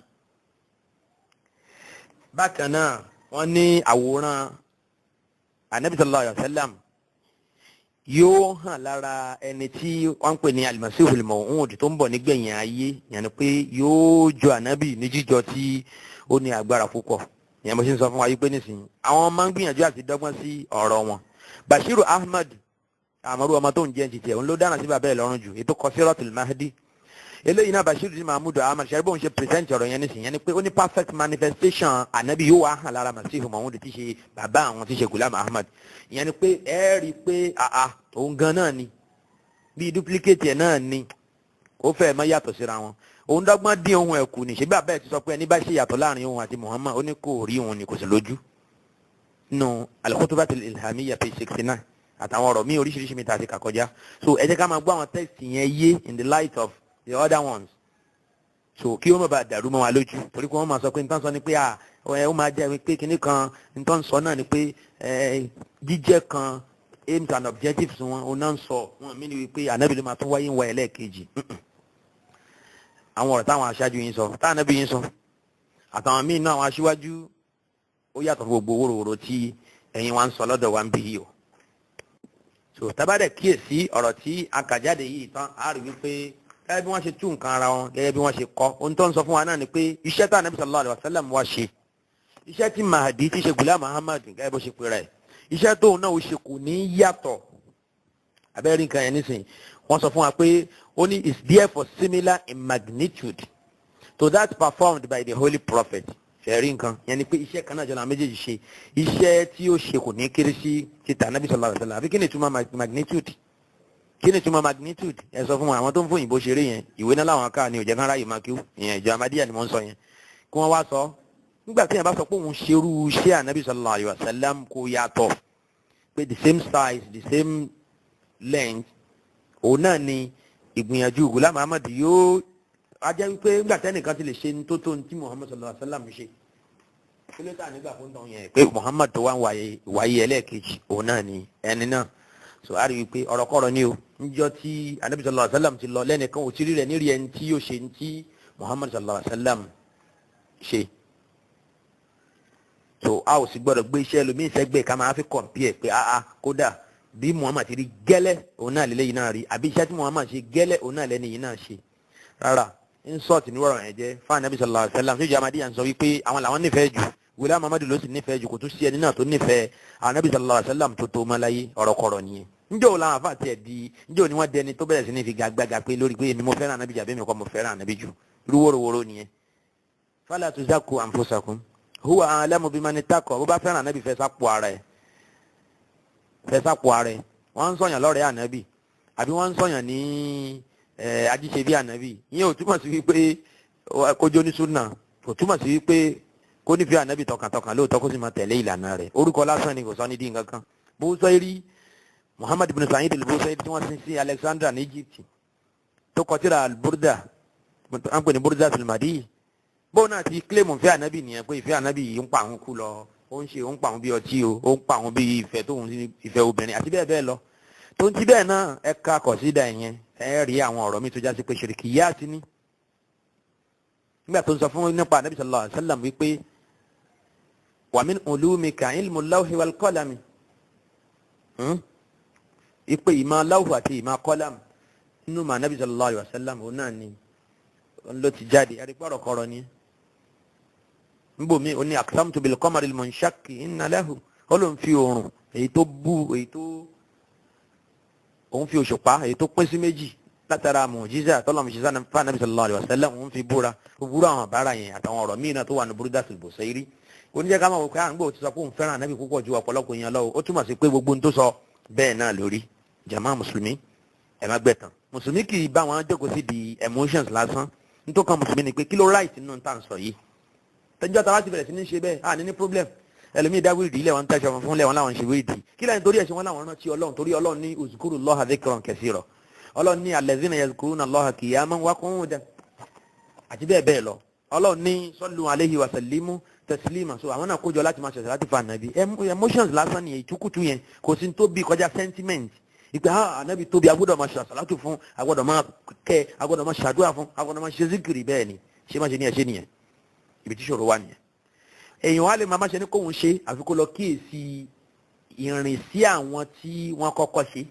Bákan náà, wọ́n ní àwòrán Anabi sallallahu alayhi wa sallam yóò hàn lára ẹni tí wọ́n ń pè ní Alimasihu Mahmud tó ń bọ̀ nígbẹ̀yìn ayé, yẹn ni pé yóò jọ Anabi ní jíjọ tí ó ní agbára púpọ̀. Ìyẹn mo ṣe ń sọ fún wa yìí pé nísìnyí àwọn máa ń gbìyànjú àti dọ́gbọ́n sí ọ̀rọ̀ wọn. Bashiru Ahmad Amaru, ọmọ tó ń jẹ́ ti tiẹ̀, òun ló dáná sí bàbá ẹ̀ lọ́rùn jù, ètò Kọsírọ̀tì Mahdi eléyìí náà. Bashiru ti Mahmud Ahmad ṣe bóun ṣe present ọ̀rọ̀ yẹn nísìnyí, yẹn ni pé ó ní perfect manifestation Anabi yóò wá hàn lára Masihu Mahmud tí ṣe bàbá àwọn tí ṣe Gulam Ahmad. Ìyẹn ni pé ẹ rí i pé àà òun gan náà ni, bíi duplicate ẹ̀ náà ni, ó fẹ́ẹ̀ má yàtọ̀ síra wọn. Òun dọ́gbọ́n dín ohun ẹ̀ kù ní ṣé bàbá ẹ̀ ti sọ pé ẹni bá ṣe yàtọ̀ láàrin òun àti Muhammad, ó ní kò rí òun ni, kò sì lójú nù. Al-Khutubat al-Ilhamiyya, page 69, àtàwọn ọ̀rọ̀ míì oríṣiríṣi mi ta ti kà kọjá. So ẹ jẹ́ ká máa gbọ́ àwọn text yẹn yé in the light of the other ones, so kí wọ́n má bàa dàrú mọ́ wa lójú, torí pé wọ́n máa sọ pé nǹkan sọ ni pé à ẹ ó máa jẹ́ pé kinní kan nǹkan sọ náà ni pé ẹ jíjẹ́ kan, aims and objectives wọn ò náà ń sọ wọn mí ni wípé Ànábì ló máa tún wáyé ń wá ẹlẹ́ẹ̀kejì. Àwọn ọ̀rọ̀ táwọn aṣáájú yín sọ, táwọn Ànábì yín sọ, àtàwọn míì náà, àwọn aṣíwájú, ó yàtọ̀ fún gbogbo wóróworó tí ẹ̀yin wa ń sọ lọ́dọ̀ wa ń bí yìí o. So tábàdẹ̀ kíyèsí ọ̀rọ̀ tí a kà jáde yìí tán, a rí wípé gẹ́gẹ́ bí wọ́n ṣe tú nǹkan ara wọn, gẹ́gẹ́ bí wọ́n ṣe kọ́, ohun tó ń sọ fún wa náà ni pé iṣẹ́ tá Ànábì sallallahu alaihi wasallam wá ṣe, iṣẹ́ tí Mahdi ti ṣe, Gulam Ahmad gẹ́gẹ́ bó ṣe pè rẹ̀, iṣẹ́ tóun náà ó ṣe kò ní yàtọ̀. Abẹ́rẹ́ nǹkan yẹn nísìnyí, wọ́n sọ fún wa pé ó ní is therefore similar in magnitude to that performed by the Holy Prophet. Ṣẹ̀rí nǹkan yẹn ni pé iṣẹ́ kan náà jọ làwọn méjèèjì ṣe. Iṣẹ́ tí ó ṣe kò ní kéré sí ti tà Ànábì sallallahu alaihi wasallam. Àbí kí ni ìtumọ̀ magnitude? Kí ni ìtumọ̀ magnitude? Ẹ sọ fún wọn. Àwọn tó ń fún òyìnbó ṣeré yẹn, ìwé náà làwọn ká ní òjẹ́ kan ráyè máa kí ìyẹn. Ìjọ Amadíyà ni wọ́n ń sọ yẹn, kí wọ́n wá sọ nígbà tí yẹn bá sọ pé òun ṣerú iṣẹ́ Ànábì sallallahu alaihi wasallam, kò yàtọ̀, pé the same size, the same length, òun náà ni ìgbìyànjú Gulam Ahmad yóò a jẹ́ wípé nígbà tẹ́nìkan ti lè ṣe ní tó tó ní tí Muhammad sallallahu alaihi wasallam ṣe, kí ló tà nígbà fún tán yẹn pé Muhammad tó wá ń wáyé wáyé ẹlẹ́ẹ̀kejì, òun náà ni ẹni náà. So a rí i pé ọ̀rọ̀kọ̀rọ̀ ni o. Níjọ́ tí Anabi sallallahu alaihi wasallam ti lọ, lẹ́nìkan ò tí rí rẹ̀ nírí ẹni tí yóò ṣe ní tí Muhammad sallallahu alaihi wasallam ṣe. So a ò sì gbọ́dọ̀ gbé iṣẹ́ ẹlòmíín sẹ́gbẹ̀ẹ́ ká máa fi compare pé ah ah, kódà Bí Muhammad ti rí gẹ́lẹ́ òun náà lélẹ́yìn náà rí, àbí iṣẹ́ tí Muhammad ṣe gẹ́lẹ́ òun náà lẹ́ni yìí náà ṣe. Rárá, insult ní wọ́rọ̀ yẹn jẹ́ fún anabi sallallahu alayhi wa sallam. Ṣé Ahmadiyya ń sọ wípé àwọn làwọn nífẹ̀ẹ́ jù, Ghulam Ahmadu ló sì nífẹ̀ẹ́ jù, kò tún sí ẹni náà tó nífẹ̀ẹ́ anabi sallallahu alayhi wa sallam tó tó mọ́láyé? Ọ̀rọ̀kọ̀rọ̀ nìyẹn. Njẹ́ òun làwọn afa tiẹ̀ di? Njẹ́ òun ni wọ́n dẹni tó bẹ̀rẹ̀ sí ní fi gagbága pé lórí pé èmi mo fẹ́ràn anabi jù àbí èmi kọ́ mo fẹ́ràn anabi jù? Irú wóróworó nìyẹn. Fala tuzaku anfusakum huwa a'lamu biman ittaqa. Bó bá fẹ́ràn anabi, fẹ́ sápò ara ẹ̀, fẹ́ sápò ara ẹ̀. Wọ́n ń sọ̀yàn lọ́rẹ̀ẹ́ anabi àbí wọ́n ń sọ̀yàn ní ajíṣe bí anabi, ìyẹn ò túmọ̀ sí wípé kójó ní súnà, kò túmọ̀ sí wípé kó nífẹ̀ẹ́ anabi tọkàntọkàn lóòótọ́, kó sì máa tẹ̀lé ìlànà rẹ̀. Orúkọ lásán ni, kò sọ ní dín kankan. Busairi, Muhammad ibn Sa'id al-Busairi, tí wọ́n sin sí Alexandria ní Egypt, tó kọ tírà al-Burda, wọ́n pè ní Burda al-Madi, bóun náà ti kílèmù ìfẹ́ ànábì nìyẹn, pé ìfẹ́ ànábì yìí ń pa àwọn kú lọ, ó ń ṣe, ó ń pa àwọn bí ọtí o, ó ń pa àwọn bí ìfẹ́ tóun ìfẹ́ obìnrin àti bẹ́ẹ̀ bẹ́ẹ̀ lọ. Tó ń ti bẹ́ẹ̀ náà, ẹ ka kọ̀sídà yẹn, ẹ rí àwọn ọ̀rọ̀ mi tó já sí pé ṣirikiyat ní. Nígbà tó ń sọ fún nípa ànábì sallallahu alaihi wasallam wípé wa min ulumika ilmu lawhi wal qalami, ipe ìmọ̀ lawhu àti ìmọ̀ qalam nínú mà ànábì sallallahu alaihi wasallam òun náà ni ló ti jáde. Ẹ̀rí pọ̀rọ̀ kọ̀rọ̀ ni nbomi. Ó ní aqsamtu bil qamaril munshaqi inna lahu, ó ló ń fi oòrùn èyí tó bú, èyí tó òun fi òṣùpá èyí tó pín sí méjì látara mùjísà tọ́lọ́mù ṣiṣẹ́ fún anabi sallallahu alaihi wasallam, òun fi búra búra. Àwọn àbára yẹn àtàwọn ọ̀rọ̀ míì náà tó wà ní Burdatul Busairi, oníjẹ́ ká máa wò pé à ń gbọ́ ti sọ pé òun fẹ́ràn anabi púpọ̀ ju ọ̀pọ̀lọpọ̀ yẹn lọ, ó túmọ̀ sí pé gbogbo ohun tó sọ bẹ́ẹ̀ náà lórí. Jàmá mùsùlùmí, ẹ má gbẹ̀tàn. Mùsùlùmí kì í bá wọn jókòó sí di emotions lásán. Nítorí kan mùsùlùmí ni pé kí ló right nínú tá à ń sọ yìí. Tẹjọ́ ta láti bẹ̀rẹ̀ sí ní ṣe bẹ́ẹ̀, à ní problem. Ẹlòmíì dá wíìdì ilẹ̀ wọn, tẹ̀sán fún lẹ̀ wọn láwọn ṣe wíìdì. Kí lẹ́yìn torí ẹ̀ṣẹ̀ wọn láwọn rántí Ọlọ́run, torí Ọlọ́run ní uzkurullaha dhikran kaseera, Ọlọ́run ní allazina yazkuruna Allaha qiyaman wa qu'udan àti bẹ́ẹ̀ bẹ́ẹ̀ lọ. Ọlọ́run ní sallu alayhi wa sallimu taslima. So àwọn náà kójọ láti máa ṣẹ̀ṣẹ̀ láti fa ànábì. Emotions lásán nìyẹn, ìtukùtù yẹn kò sí tó bí kọjá sentiment ìpè ha ànábì tóbi, agbọ́dọ̀ máa ṣàṣàlátù fún, agbọ́dọ̀ máa kẹ́, agbọ́dọ̀ máa ṣàdúrà fún, agbọ́dọ̀ máa ṣe zikiri. Bẹ́ẹ̀ ni ṣé má ṣe ní ẹ ṣe nìyẹn. Ibi tí ṣòro wà nìyẹn. Èèyàn wa lè máa má ṣe ní kóhun ṣe, àfi kó lọ kíyèsí ìrìn sí àwọn tí wọ́n kọ́kọ́ ṣe,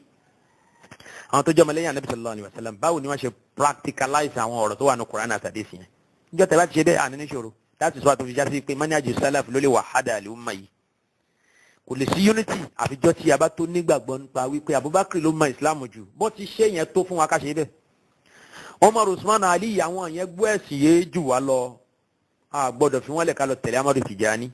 àwọn tó jẹ́ ọmọlẹ́yìn anabi sallallahu alayhi wa sallam. Báwo ni wọ́n ṣe practicalize àwọn ọ̀rọ̀ tó wà ní Quran àti hadith yẹn? Níjọ́ tẹ́ bá ti ṣe bẹ́ẹ̀, àní níṣòro láti sọ àtúnfi jásí pé manhaju salaf ló lè wà hádà àlùmọ̀ yìí. Kò lè sí unity àfijọ́ tí a bá tó nígbàgbọ́ nípa wípé Abubakar ló mọ Islam jù. Bó ti ṣe yẹn tó fún wa ká ṣe bẹ́ẹ̀. Umar, Usman, Ali, àwọn yẹn gbọ́ ẹ̀sìn yé jù wá lọ. A gbọ́dọ̀ fi wọ́n lẹ̀ ká lọ tẹ̀lé Amadu Tijani,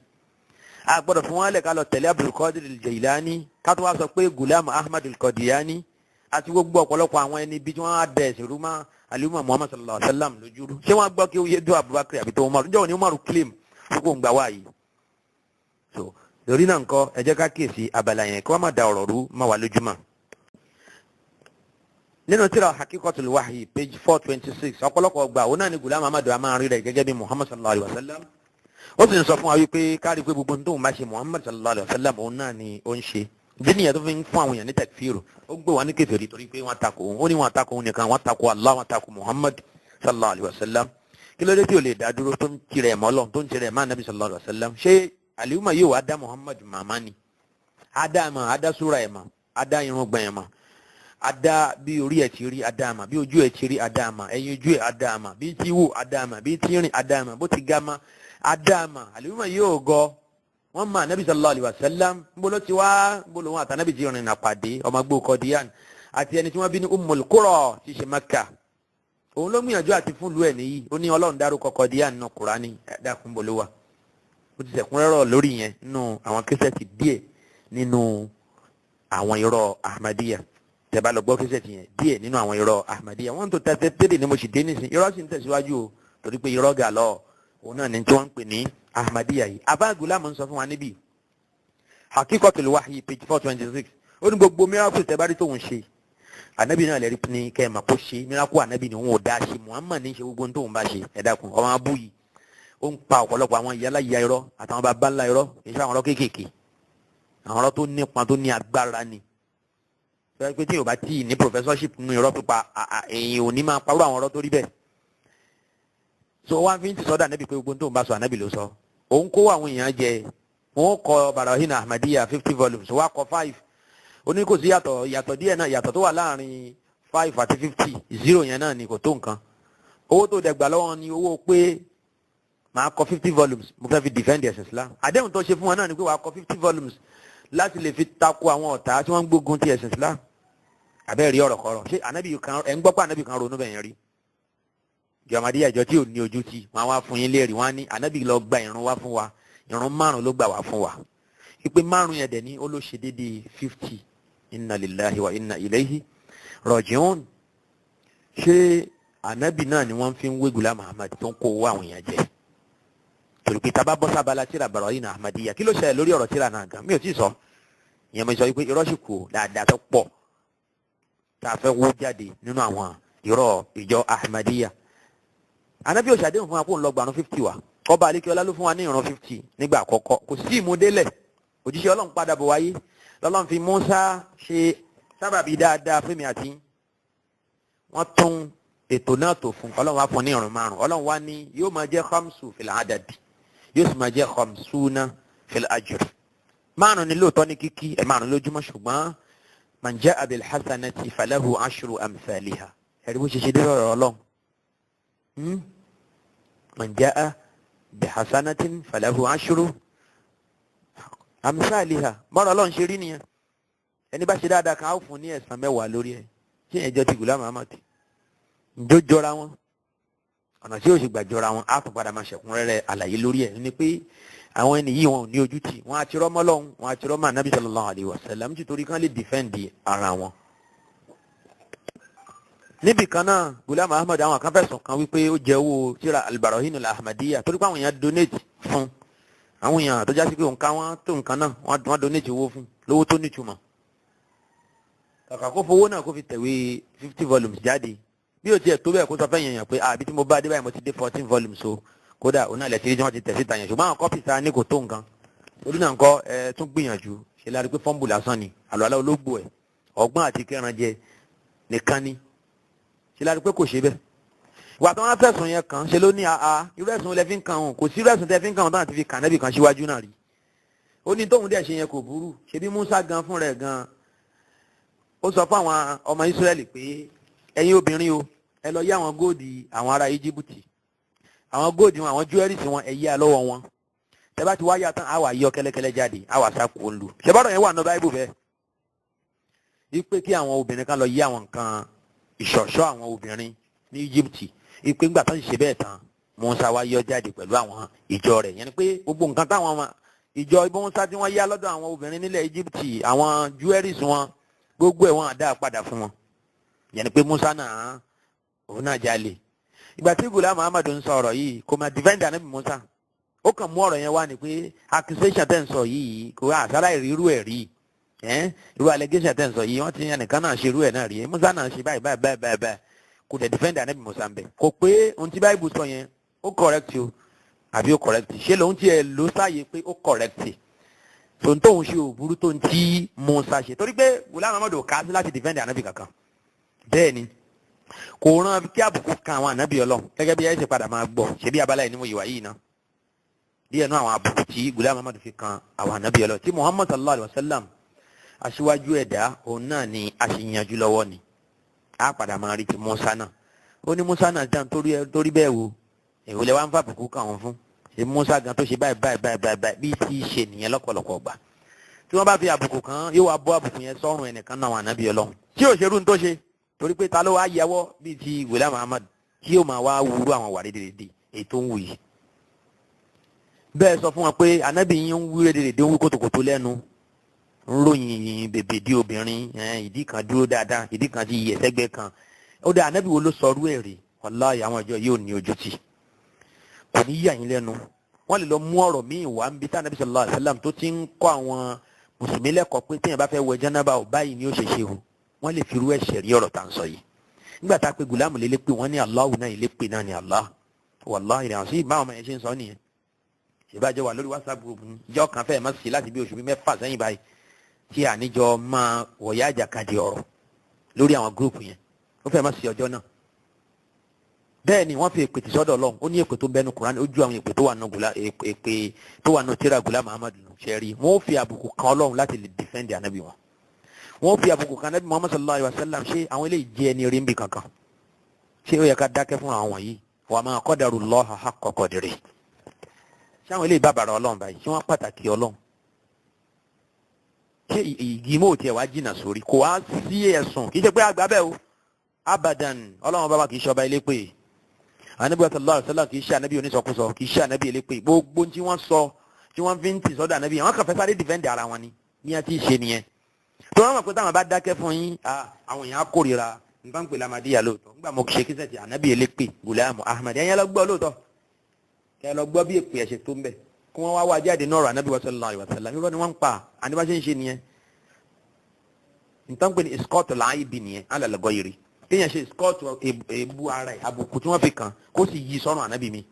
a gbọ́dọ̀ fi wọ́n lẹ̀ ká lọ tẹ̀lé Abdulkadir Jailani, ká tó wá sọ pé Gulam Ahmad Qadiani àti gbogbo ọ̀pọ̀lọpọ̀ àwọn ẹni bí wọ́n á dẹ̀ ẹ̀sìn rúmọ́ alimọ̀ Muhammad sallallahu alayhi wa sallam lójúrú. Ṣé wọ́n gbọ́ kí ó yé dó Abubakar àbí tó Umar? Ǹjẹ́ òní Umar claim fún kò ń gbà wá yìí? So lórí náà ńkọ́, ẹ jẹ́ ká kíyèsí abala yẹn kí wọ́n má da ọ̀rọ̀ rú má wà lójúmọ́. Nínú tírà Hakikatul Wahyi, page 426, ọ̀pọ̀lọpọ̀ ọgbà òun náà ni Gulam Ahmad a máa rí rẹ̀ gẹ́gẹ́ bí Muhammad sallallahu alayhi wa sallam. Ó sì ń sọ fún wa wípé kárí pé gbogbo tóun bá ṣe, Muhammad sallallahu alayhi wa sallam òun náà ni ó ń ṣe. Ìdí nìyẹn tó fi ń fún àwọn èèyàn ní takfiru. Ó gbé wọn ní kèfèrí torí pé wọ́n takò òun. Ó ní wọ́n takò òun nìkan, wọ́n takò Allah, wọ́n takò Muhammad sallallahu alayhi wa sallam. Kí ló dé tí o lè dá dúró tó ń tirẹ̀ mọ́ Ọlọ́run, tó ń tirẹ̀ mọ́ anabi sallallahu alayhi wa sallam? Ṣé àlùmọ̀ yóò wá dá Muhammad màmá ni? Adá mà, adá súra ẹ̀ mà, adá irun gbọ̀n ẹ̀ mà, adá bí orí ẹ̀ ti rí adá mà, bí ojú ẹ̀ ti rí adá mà, ẹ̀yìn ojú ẹ̀ adá mà, bí ti wò adá mà, bí ti rìn adá mà, bó ti ga mà adá mà. Àlùmọ̀ yóò gọ wọ́n mọ anabi sallallahu alayhi wa sallam. Nbolo ti wá, nbolo wọn àtànábì ti rìn àpàdé ọmọ gbó Kọdíyàn àti ẹni tí wọ́n bí ní Ummul Qura ti ṣe Mẹ́kà. Òun ló gbìyànjú àti fún lu ẹ̀ níyì. Ó ní Ọlọ́run dárúkọ Kọdíyàn nínú Kùránì. Dákun, bolo wa ó ti sẹ̀kúnrẹ́rọ̀ lórí yẹn nínú àwọn kẹsẹ̀tì díẹ̀ nínú àwọn irọ́ Ahmadiyya. Tẹ́ bá lọ gbọ́ kẹsẹ̀tì yẹn, díẹ̀ nínú àwọn irọ́ Ahmadiyya wọ́n tó tẹ́tẹ́ tẹ́lẹ̀ ní mo sì dé nísìn. Irọ́ sì ń tẹ̀síwájú o, torí pé irọ́ gà lọ òun náà ní tí wọ́n ń pè ní Ahmadiyya yìí. Abá Gulam ń sọ fún wa níbí, Hakikatul Wahyi, page 426, ó ní gbogbo miracle tẹ́ bá rí tóun ṣe, anabi náà lẹ́rìí ní kẹ́ ẹ̀ mà kó ṣe miracle. Anabi ni òun ò dá ṣe, Muhammad ní ṣe gbogbo tóun bá ṣe. Ẹ dákun, ọmọ abú yìí, ó ń pa ọ̀pọ̀lọpọ̀ àwọn ìyá láyà irọ́ àtàwọn bàbá ńlá irọ́. Kì í ṣe àwọn ọ̀rọ̀ kéékèèké, àwọn ọ̀rọ̀ tó nípa, tó ní agbára ni. Sọ pé tí yóò bá tíì ní professorship nínú irọ́ pípa, èyàn ò ní máa parọ́ àwọn ọ̀rọ̀ tó rí bẹ́ẹ̀. So wọ́n fi ń ti sọ́dọ̀ ànábì pé gbogbo tó ń bá sọ, ànábì ló sọ. Òun kó àwọn èèyàn jẹ. Wọn kọ Barahin Ahmadiyya 50 volumes, wọ́n kọ five. Ó ní kò sí yàtọ̀, yàtọ̀ díẹ̀ náà, yàtọ̀ tó wà láàrin 5 àti 50, 0 yẹn náà ni kò tó nǹkan. Owó tó dẹ̀gbà lọ́wọ́ ni owó pé màá kọ 50 volumes, mo fẹ́ fi defend ẹ̀sìn Islam. Àdéhùn tó ṣe fún wọn náà ni pé wàá kọ 50 volumes láti lè fi tako àwọn ọ̀tá tí wọ́n ń gbógun ti ẹ̀sìn Islam. Àbẹ́ rí ọ̀rọ̀ kọ́rọ̀. Ṣé ànábì kan ẹ̀ ń gbọ́ pé ànábì kan ronú bẹ̀yẹn rí? Jọ̀mọ̀dé àjọ tí ò ní ojú ti wọn wá fún yín léèrè, wọn á ní ànábì lọ gba ìrun wá fún wa, ìrun 5 ló gbà wá fún wa. Ìpè 5 yẹn dẹ̀ ní ó ló ṣe déédéé 50. Inna lillahi wa inna ilayhi raji'un. Ṣé ànábì náà ni wọ́n fi ń wé Ghulam Ahmad tó ń kó owó àwọn èèyàn jẹ? Torí pé tá bá bọ́ sábàlá tíra Barahin Ahmadiyya, kí ló ṣẹlẹ̀ lórí ọ̀rọ̀ tíra náà gan? Mi ò tí ì sọ. Ìyẹn mo sọ wípé irọ́ sì kù dáadáa tó pọ̀ tá a fẹ́ wó jáde nínú àwọn irọ́ ìjọ Ahmadiyya. Ànábì ò ṣàdéhùn fún wa kó ń lọ gbàrún 50 wa. Ọba Alékeọlá ló fún wa ní ìran 50 nígbà àkọ́kọ́. Kò sí ìmúdélẹ̀. Òjíṣẹ́ Ọlọ́run padà bọ̀ wáyé. Lọ́lọ́run fi Mùsá ṣe sábàbí dáadáa fẹ́mi àti wọ́n tún ètò náà tó fún. Ọlọ́run wá fún ní ìran 5. Ọlọ́run wá ní yóò máa jẹ́ khamsu fil adad, yóò sì máa jẹ́ khamsuna fil ajr. 5 ni lóòótọ́ ní kíkí ẹ̀ 5 lójúmọ́, ṣùgbọ́n man ja'a bil hasanati falahu ashru amthaliha. Ẹ̀rí bó ṣe ṣe dé ọ̀rọ̀ Ọlọ́run. Man ja'a bi hasanatin falahu ashru amthaliha. Bọ́rọ̀ Ọlọ́run ṣe rí nìyẹn. Ẹni bá ṣe dáadáa kan á fún ní ẹ̀san 10 lórí ẹ̀. Ṣé ẹ̀jọ́ ti Ghulam Ahmad? Ǹjọ́ jọra wọn? Ọ̀nà tí yóò ṣe gbà jọra wọn á tún padà máa ṣẹ̀kúnrẹ́rẹ́ àlàyé lórí ẹ̀ ni pé àwọn ẹni yìí wọn ò ní ojú tì, wọn àti rọ́mọ́ lọ́hùn, wọn àti rọ́mọ́ Ànábì sallallahu alaihi wasallam nítorí kán lè dìfẹ́ǹdì ara wọn. Níbì kan náà Ghulam Ahmad àwọn kan fẹ̀sùn kan wípé ó jẹ owó tíra Al-Barahin Al-Ahmadiyya torí pé àwọn èèyàn donate fún àwọn èèyàn tó jásí pé òǹkà wọn tó nǹkan náà wọ́n donate owó fún lówó tó nítumọ̀. Kàkà kó fowó náà kó fi tẹ̀wé 50 volumes jáde, bí o tiẹ̀ tó bẹ́ẹ̀ kó sọ fẹ́ yẹn yàn pé àbí tí mo bá dé báyìí mo ti dé 14 volumes o, kódà òun náà lẹ́tìrí tí wọ́n ti tẹ̀ síta yẹn, ṣùgbọ́n àwọn kọ́pì ta ní kò tó nǹkan. Orí náà ńkọ́ ẹ tún gbìyànjú ṣe láti pé fọ́ǹbù lásán ni àlọ́ ológbò ẹ̀ ọgbọ́n àti kẹran jẹ nìkan ni ṣe láti pé kò ṣe bẹ́ẹ̀. Ìwà tí wọ́n fẹ̀sùn yẹn kàn ṣe ló ní àá irú ẹ̀sùn lẹ fi ń kàn òun, kò sí irú ẹ̀sùn tẹ fi ń kàn òun táwọn ti fi kàn nẹ́bì kan síwájú náà rí. Ó ní tóun dẹ̀ ṣe yẹn kò burú, ṣebí Musa gan fún rẹ̀ gan ó sọ fún àwọn ọmọ Ísírẹ́lì pé ẹ̀yin obìnrin o, ẹ lọ yá àwọn góòdì àwọn ará Íjíbítì, àwọn góòdì wọn, àwọn júwẹ́rìsì wọn, ẹ yá lọ́wọ́ wọn. Tẹ́ bá ti wá yá tán, á wà yọ kẹ́lẹ́kẹ́lẹ́ jáde, á wà sá kó lu. Ṣé bọ́dọ̀ yẹn wà ní Báíbù bẹ́ẹ̀? Ipe kí àwọn obìnrin kan lọ yí àwọn nǹkan ìṣọ̀ṣọ́ àwọn obìnrin ní Íjíbítì, ipe ńgbà tán ṣe bẹ́ẹ̀ tán, Mùsá wá yọ jáde pẹ̀lú àwọn ìjọ rẹ̀. Yẹn ni pé gbogbo nǹkan táwọn ìjọ Mùsá tí wọ́n yá lọ́dọ̀ àwọn obìnrin nílẹ̀ Íjíbítì, àwọn júwẹ́rìsì wọn, gbogbo ẹ̀ wọ́n á dá padà fún wọn. Yẹn ni pé Mùsá náà òun náà jalè. Ìgbà tí Ghulam Ahmad ń sọ ọ̀rọ̀ yìí kò máa defend Ànábì Mùsá, ó kàn mú ọ̀rọ̀ yẹn wá ni pé accusation tẹ́ ń sọ yìí kò àṣàlà ìrírú ẹ̀ rí, irú allegation tẹ́ ń sọ yìí wọ́n ti ẹnìkan náà ṣe irú ẹ̀ náà rí, Mùsá náà ṣe báyìí báyìí báyìí báyìí báyìí, kò dẹ̀ defend Ànábì Mùsá ń bẹ̀. Kò pé ohun tí Báíbù sọ yẹn ó correct o àbí ó correct, ṣé lòun tiẹ̀ ló sáàyè pé ó correct tòun tóun ṣe ò burú tó ń tí Mùsá ṣe, torí pé Ghulam Ahmad ò ká sí láti defend Ànábì kankan. Bẹ́ẹ̀ ni kò rán kí àbùkù kan àwọn ànábì Ọlọ́run gẹ́gẹ́ bí ẹ ṣe padà máa gbọ́ ṣebí abala yìí ni mo yìí wá yìí ná díẹ̀ nú àwọn àbùkù tí Ghulam Ahmad fi kan àwọn ànábì Ọlọ́run tí Muhammad sallallahu alayhi wa sallam aṣíwájú ẹ̀dá òun náà ni a ṣe yanjú lọ́wọ́ ni a padà máa rí ti Musa náà. Ó ní Musa náà dáhùn torí bẹ́ẹ̀ wo èwo lẹ wá ń fa àbùkù kàn wọ́n fún, ṣe Musa gan tó ṣe báyìí báyìí báyìí báyìí bí tí ṣe nìyẹn lọ́pọ̀lọpọ̀ gbà tí wọ́n bá fi àbùkù kan yóò wá bọ́ àbùkù yẹn sọ́run ẹnìkan náà àwọn ànábì Ọlọ́run tí ò ṣerú ní tó ṣe, torí pé ta ló wá yẹwọ́ bíi ti Ghulam Ahmad tí yóò máa wá wúrú àwọn wà rédèrèdè ètò ń wù yìí. Bẹ́ẹ̀ sọ fún wọn pé ànábì yín ń wú rédèrèdè, ń wú kòtòkòtò lẹ́nu, ń ròyìn bèbè dí obìnrin, ìdí kan dúró dáadáa, ìdí kan ti yẹ̀ sẹ́gbẹ́ kan. Ó dá ànábì wo ló sọ ọrú ẹ̀ rí? Wàláhì àwọn ìjọ yóò ní ojú tì, kò ní yà yín lẹ́nu. Wọ́n lè lọ mú ọ̀rọ̀ míì wá níbi tí ànábì sallallahu alaihi wasallam tó ti ń kọ́ àwọn mùsùlùmí lẹ́kọ̀ọ́ pé téèyàn bá fẹ́ wẹ̀ jánábà ò báyìí ni ó ṣe ṣe o. Wọ́n lè fi irú ẹ̀ṣẹ̀ rí ọ̀rọ̀ tá à ń sọ yìí. Nígbà tá a pe Gùlámù lélẹ́ pé wọ́n ní Allahu náà ilé pè náà ní Allah, wàláhì ìrìn àṣì báwọn ọmọ yẹn ṣe ń sọ nìyẹn. Ìbájọ wà lórí WhatsApp group ní ìjọ kan fẹ́ẹ̀ má sí láti bí oṣù mẹ́fà sẹ́yìn báyìí tí àníjọ máa wọ̀yá àjàkadì ọ̀rọ̀ lórí àwọn group yẹn, ó fẹ́ẹ̀ má sí ọjọ́ náà. Bẹ́ẹ̀ ni wọ́n fi èpè tì sọ́dọ̀ Ọlọ́run, ó ní èpè tó bẹ́nu Kùránì, ó ju àwọn èpè tó wà nù gùlá, èpè tó wà nù tíra Gùlá Muhammadu nù ṣẹ́rí. Wọ́n fi àbùkù kan Ọlọ́run láti lè defend ànábì wọn. Wọ́n fi àbùkù kan Nabi Muhammad sallallahu alayhi wa sallam. Ṣé àwọn eléyìí jẹ́ ẹni rí nbì kankan? Ṣé ó yẹ ká dákẹ́ fún àwọn wọ̀nyí? Wa ma qadarullaha haqqa qadrihi. Ṣé àwọn eléyìí bàbàrà Ọlọ́run báyìí? Ṣé wọ́n pàtàkì Ọlọ́run? Ṣé ìgbìmọ̀ ò tiẹ̀ wá jìnnà sórí? Kò wá sí ẹ̀sùn, kì í ṣe pé àgbà bẹ́ẹ̀ o, abadan. Ọlọ́run bàbá kì í ṣọba elépè. Anabi sallallahu alaihi wasallam kì í ṣe anabi onísọkúsọ, kì í ṣe anabi elépè. Gbogbo tí wọ́n sọ tí wọ́n fi ń tì sọ́dọ̀ anabi, àwọn kan fẹ́ sáré dìfẹ́ǹdì ara wọn ni ní a ti ṣe nìyẹn. Tó wọ́n mọ̀ pé táwọn bá dákẹ́ fún yín, àwọn èèyàn á kórìíra nǹkan pè lámadíyà lóòótọ́. Nígbà mo ṣe kí sẹ́ẹ̀tì anabi elépè Ghulam Ahmad, ẹ̀yẹ́ lọ gbọ́ lóòótọ́, kẹ́ lọ gbọ́ bí èpè ẹ̀ ṣe tó ń bẹ̀, kí wọ́n wá wá jáde nọ́ọ̀rọ̀ anabi sallallahu alaihi wasallam. Irọ́ ni wọ́n ń pa, àní bá ṣe ń ṣe nìyẹn. Nǹkan pè ní iskọ́ọ̀tù láàyè nìyẹn, alàlọ́gọ́ yìí kéèyàn ṣe iskọ́ọ̀tù èébú ara ẹ̀, àbùkù tí wọ́n fi kàn, kó sì yí sọ́run ànábì mi,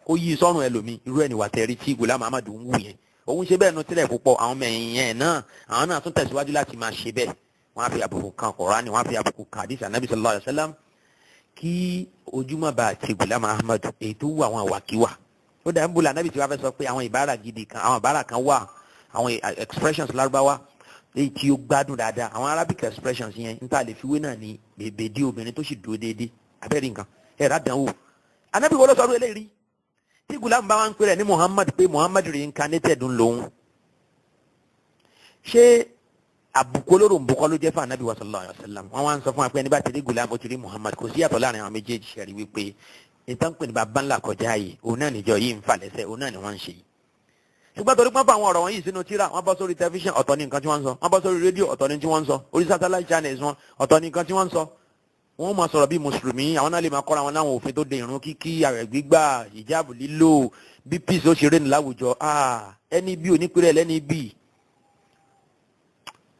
kó yí sọ́run ẹlòmí. Irú ẹni wà tẹ̀rí tí Ghulam Ahmad ń wù yẹn, òun ṣe bẹ́ẹ̀ nu tílẹ̀ púpọ̀. Àwọn ọmọ ẹ̀yìn yẹn náà, àwọn náà tún tẹ̀síwájú láti máa ṣe bẹ́ẹ̀. Wọ́n á fi àbùkù kan Kùránì, wọ́n á fi àbùkù kan àdìsí ànábì sallallahu alaihi wasallam, kí ojúmọ́ bá ti Ghulam Ahmad èyí tó wù àwọn àwàkíwà. Ó dà ń bolo ànábì tí wọ́n fẹ́ sọ pé àwọn ìbára gidi kan, àwọn ìbára kan wà, àwọn expressions lárúbáwá èyí tí ó gbádùn dáadáa, àwọn Arabic expressions yẹn n ta lè fi wé náà ní bèbèdí obìnrin tó sì dúró déédéé. Abẹ́rẹ́ nǹkan ẹ̀ rà dánwò. Anabi wo ló sọ̀rọ̀ eléyìí rí tí Gulam bá wá ń pè rẹ̀ ní Muhammad, pé Muhammad reincarnated ń lòun? Ṣé àbùkù olóró ń bukọ́ ló jẹ́ fún anabi wa sallallahu alayhi wa sallam? Wọ́n wá ń sọ fún wa pé ẹni bá ti rí Gulam, ó ti rí Muhammad. Kò sí yàtọ̀ láàrin àwọn méjèèjì. Ṣẹ̀rí wípé ìtàn pè ní bàbá ńlá kọjá yìí, òun náà níjọ yìí ń fà lẹ́sẹ̀, òun náà ni wọ́n ń ṣe yìí. Ṣùgbọ́n torí pọ́n fún àwọn ọ̀rọ̀ wọ̀nyí sínú tíra, wọ́n bọ́ sórí tẹlifíṣàn, ọ̀tọ̀ ní nǹkan tí wọ́n ń sọ. Wọ́n bọ́ sórí rédíò, ọ̀tọ̀ ní tí wọ́n ń sọ. Orí satellite channels wọn, ọ̀tọ̀ ní nǹkan tí wọ́n ń sọ. Wọ́n máa sọ̀rọ̀ bí mùsùlùmí. Àwọn náà lè máa kọ́ra wọn láwọn òfin tó de ìrun kíkí, àwẹ̀ gbígbà, ìjáàbù lílò, bí peace ó ṣe ré ní láwùjọ. Ẹni bí onípẹ̀rẹ̀ lẹ́ni bí,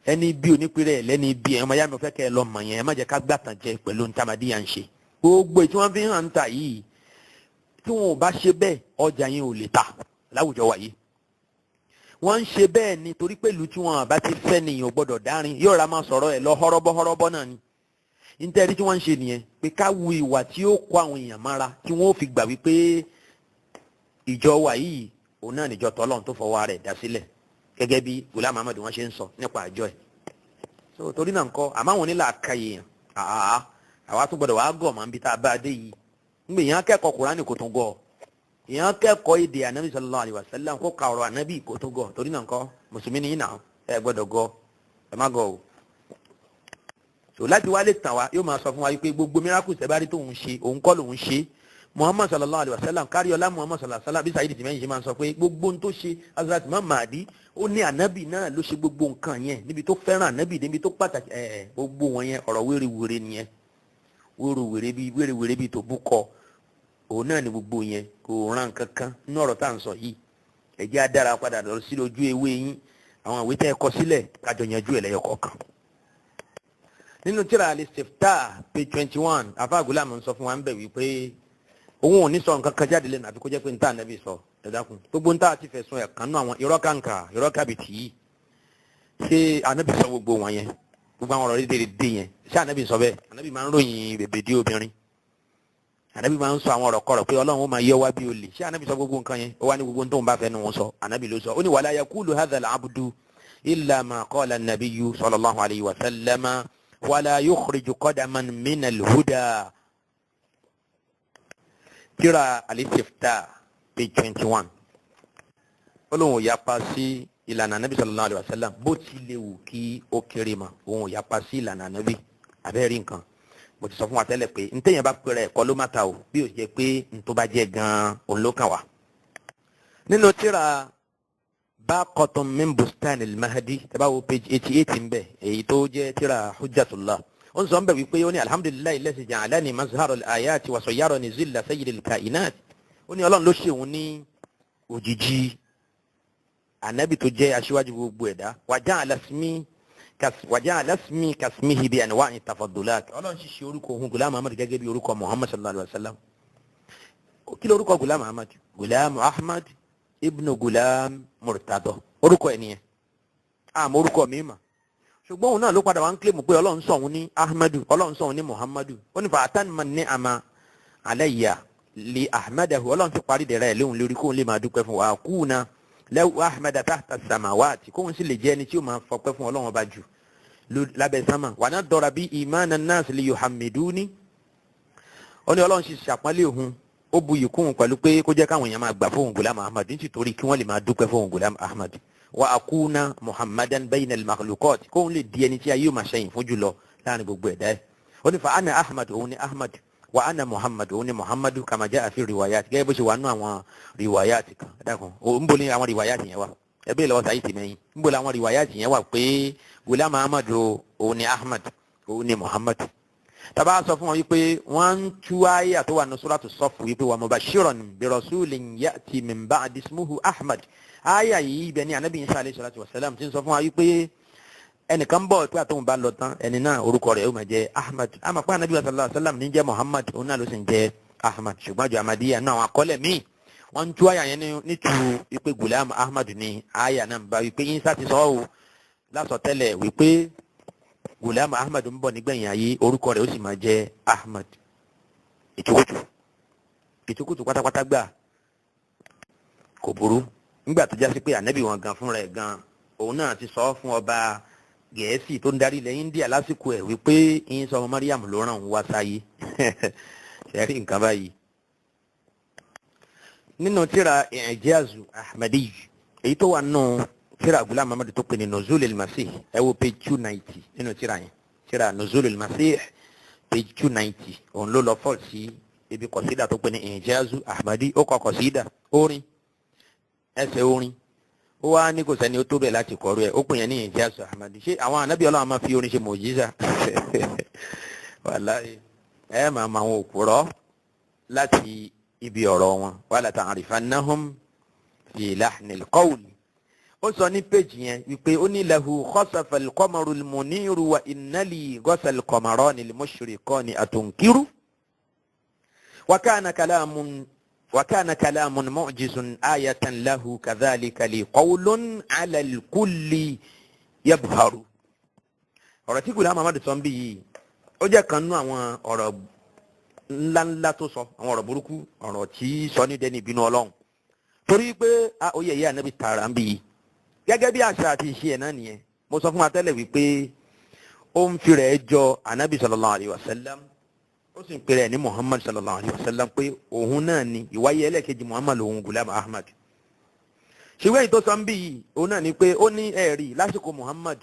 ẹni bí onípẹ̀rẹ̀ lẹ́ni bí. Ẹ̀ ọmọ yá mi ò fẹ́ kẹ́ ẹ lọ mọ̀ yẹn. Ẹ má jẹ́ ká gbàtàn jẹ pẹ̀lú ntàmádìyà ń ṣe. Gbogbo tí wọ́n fi hàn ń ta yìí, tí wọn ò bá ṣe bẹ́ẹ̀, ọjà yẹn ò lè ta láwùjọ wa yìí. Wọ́n ń ṣe bẹ́ẹ̀ ni torí pẹ̀lú tí wọn àbá ti fẹ́ nìyẹn ò gbọ́dọ̀ dárin, yóò ra máa sọ̀rọ̀ ẹ̀ lọ họ́rọ́bọ́ họ́rọ́bọ́ náà ni. Nítorí tí wọ́n ń ṣe nìyẹn pé ká wu ìwà tí ó kó àwọn èèyàn mára, tí wọ́n ó fi gbà wípé ìjọ wa yìí, òun náà níjọ tọ́lọ́run tó fọwọ́ rẹ̀ dá sílẹ̀, gẹ́gẹ́ bí Ghulam Ahmad wọ́n ṣe ń sọ nípa àjọ ẹ̀. So torí náà ńkọ́, àmọ́ àwọn onílà ka èèyàn, àá àwa tún gbọ́dọ̀ wàá gọ̀ máa ń bí tá a bá dé yìí. Ńgbè yẹn akẹ́kọ̀ọ́ Kùránì kò tún gọ̀, èèyàn kẹ́kọ̀ọ́ èdè ànábì sallallahu alaihi wasallam, kó ka ọ̀rọ̀ ànábì kó tó gọ̀. Torí náà ńkọ́, mùsùlùmí ni yín náà, ẹ gbọ́dọ̀ gọ̀, ẹ má gọ̀ o. So láti wá lè tàn wá, yóò máa sọ fún wa wípé gbogbo miracles ẹ bá rí tóun ṣe, òun kọ́ lòun ṣe. Muhammad sallallahu alaihi wasallam káríọlá, Muhammad sallallahu alaihi wasallam, bí Saheed Tìmẹ́yìn ṣe máa ń sọ pé gbogbo ohun tó ṣe, Hazrat Imam Mahdi, ó ní ànábì náà ló ṣe gbogbo nǹkan yẹn, níbi tó fẹ́ràn ànábì, níbi tó pàtàkì ẹ̀ gbogbo wọn yẹn, ọ̀rọ̀ wérewère nìyẹn, wérewère bíi wérewère bíi tó bú kọ òun náà ni gbogbo yẹn kò ràn kankan nínú ọ̀rọ̀ tá à ń sọ yìí. Ẹ jẹ́ á dára padà lọ sí ojú ewé yín, àwọn ìwé tẹ́ ẹ kọ sílẹ̀, kájọ yanjú ẹ̀ lẹ́yọ kọ̀ọ̀kan. Nínú tírà Al-Istiftah, page 21, afa Gulam ń sọ fún wa ń bẹ̀ wípé òun ò ní sọ nǹkan kan jáde lẹ́nu àfi kó jẹ́ pé níta ànábì sọ. Ẹ dákun, gbogbo níta àti fẹ̀sùn ẹ̀ kan nú àwọn irọ́ kàǹkà, irọ́ kàbìtì yìí, ṣé ànábì sọ gbogbo wọn yẹn? Gbogbo àwọn ọ̀rọ̀ rédèrèdè yẹn, ṣé ànábì sọ bẹ́ẹ̀? Ànábì máa ń ròyìn bèbèdí obìnrin, ànábì máa ń sọ àwọn ọ̀rọ̀ kọ̀rọ̀ pé Ọlọ́run ó máa yọ wá bí olè. Ṣé ànábì sọ gbogbo nǹkan yẹn? Ó wá ní gbogbo tóun bá fẹ́ nu wọn sọ, ànábì ló sọ. Ó ní wala yaqulu hadha al-abdu illa ma qala an-nabiyyu sallallahu alayhi wa sallama wala yukhriju qadaman min al-huda. Tírà Al-Istiftah, page 21. Ó lóun ò yapa sí ìlànà anabi sallallahu alayhi wa sallam, bó ti lè wù kí ó kéré ma, òun ò yapa sí ìlànà anabi. Abẹ́rẹ́ nǹkan mo ti sọ fún wa tẹ́lẹ̀ pé ntẹ̀yìn bá pẹ̀rẹ̀ ẹ̀kọ́ ló má ta o, bí o jẹ́ pé ntọ́ bá jẹ́ gan-an òun ló kàn wá. Nínú tírà Baqatun min Bustan al-Mahdi, tẹ́ bá wo page 88 ń bẹ̀, èyí tó jẹ́ tírà Hujjatullah, ó ń sọ ń bẹ̀ wípé ó ní alhamdulillahi allazi ja'alani mazhara al-ayati wa sayyarani zilla sayyidil kainat. Ó ní Ọlọ́run ló ṣe òun ní òjìji anabi tó jẹ́ aṣíwájú gbogbo ẹ̀dá. Wàjá alasmi kasmihi bi anwa'i tafaddulat. Ọlọ́run sì ṣe orúkọ òun Gulam Ahmad gẹ́gẹ́ bí orúkọ Muhammad sallallahu alayhi wa sallam. Kí ló orúkọ Gulam Ahmad? Gulam Ahmad ibnu Gulam Murtado, orúkọ ẹ̀ nìyẹn. Àmọ́ orúkọ mi mà, ṣùgbọ́n òun náà ló padà wá ń kílèmù pé Ọlọ́run sọ òun ní Ahmadu, Ọlọ́run sọ òun ní Muhammadu. Ó ní fa'atan man ni'ama alayya li ahmadahu. Ọlọ́run ti parí dẹ̀rẹ́ ẹ̀ léhùn lórí kóun lè máa dúpẹ́ fún wa kúùnà lẹ́wọ̀ ahmada tahta samawati, kóun sì lè jẹ́ ẹni tí ó máa fọpẹ́ fún Ọlọ́run ọba jù Lábẹ́ sámà wa nadara bí imana nas li yuhammiduni. Ó ní Ọlọ́run sì ṣàpọ́nlé òun, ó bu yìí kún pẹ̀lú pé kó jẹ́ káwọn èèyàn máa gbà fóun Gulam Ahmad, nítorí kí wọ́n lè máa dúpẹ́ fóun Gulam Ahmad. Wa akuna Muhammadan bayna al-makhluqat, kóun lè di ẹni tí ayé yóò máa ṣẹyìn fún jùlọ láàrin gbogbo ẹ̀dá ẹ̀. Ó ní fa ana Ahmad, òun ni Ahmad, wa ana Muhammad, òun ni Muhammadu, kama jaa fi riwayat, gẹ́gẹ́ bó ṣe wà nínú àwọn riwayat kan. Dákun, ń bo ní àwọn riwayat yẹn wà? Ẹ bẹ́ẹ̀ lọ́wọ́ sáyé tìmẹ́yìn, ń bo làwọn riwayat yẹn wà pé Gulam Ahmad òun ni Ahmad, òun ni Muhammad? Tàbá sọ fún wọn wípé wọ́n ń tú àyà tó wà ní suratu Saf wípé wa mubashiran bi rasulin ya'ti min ba'di ismuhu Ahmad. Àyà yìí, ibẹ̀ ni anabi Isa alayhi salatu wa salam ti ń sọ fún wa wípé ẹnìkan bọ̀ pé àtọ́hún bá lọ tán, ẹni náà orúkọ rẹ̀ ó máa jẹ́ Ahmad. Àmọ́ pé anabi sallallahu alayhi wa sallam ní jẹ́ Muhammad, òun náà ló sì ń jẹ́ Ahmad. Ṣùgbọ́n àjọ Ahmadiyya náà, àwọn akọ́lẹ̀ míì, wọ́n ń tú àyà yẹn ní tu wípé Gulam Ahmad ní àyà náà ń bá, wípé Isa ti sọ ọ́ lásọtẹ́lẹ̀ wípé Gulam Ahmad ń bọ̀ nígbẹ̀yìn ayé, orúkọ rẹ̀ ó sì máa jẹ́ Ahmad. Ìtukùtù, ìtukùtù pátápátá gbà. Kò burú, nígbà tó jásí pé ànábì wọn gan fúnra ẹ̀ gan, òun náà ti sọ fún ọba Gẹ̀ẹ́sì tó ń darí ilẹ̀ India lásìkò ẹ̀ wípé Ìsá ọmọ Mariam ló ràn òun wá sáyé. Ṣe rí nǹkan báyìí nínú tíra I'jazu Ahmadi, èyí tó wà nínú tíra Gulam Ahmad tó pè ní Nuzul al-Masih, ẹ wo page 290 nínú tíra yẹn. Tíra Nuzul al-Masih, page 290, òun ló lọ fọ́ sí ibi kọ̀sídà tó pè ní I'jazu Ahmadi. Ó kọ kọ̀sídà orin, ẹsẹ̀ orin, ó wá ní kò sẹ́ni ó tó bẹ̀ láti kọ́rú ẹ̀, ó pè yẹn ní I'jazu Ahmadi. Ṣé àwọn ànábì Ọlọ́run máa fi orin ṣe mọ̀jísà? Wàláhì, ẹ máa ma àwọn òpùrọ́ láti ibi ọ̀rọ̀ wọn. Wala ta'rifannahum fi lahnil qawl. Ó sọ ní péjì yẹn wípé ó ní lahu khasafa al-qamaru al-muniru wa innali ghasa al-qamarani al-mushriqani atunkiru wa kana kalamun wa kana kalamun mu'jizun ayatan lahu kadhalika li qawlun ala al-kulli yabharu. Ọ̀rọ̀ tí Gulam Ahmad sọ ń bí yìí, ó jẹ́ kan nú àwọn ọ̀rọ̀ ńláńlá tó sọ, àwọn ọ̀rọ̀ burúkú, ọ̀rọ̀ tí sọ ní dẹni ìbínú Ọlọ́run, torí pé ó yẹ ìyá ànábì tààrà ń bí yìí. Gẹ́gẹ́ bí àṣà àti ìṣe ẹ̀ náà nìyẹn. Mo sọ fún wa tẹ́lẹ̀ wípé ó ń fi rẹ̀ jọ ànábì sallallahu alayhi wa sallam, ó sì ń pè rẹ̀ ní Muhammad sallallahu alayhi wa sallam, pé òun náà ni ìwáyé ẹlẹ́ẹ̀kejì Muhammad, òun Gulam Ahmad. Ṣùgbọ́n èyí tó sọ ń bí yìí, òun náà ni pé ó ní ẹ̀rí lásìkò Muhammad,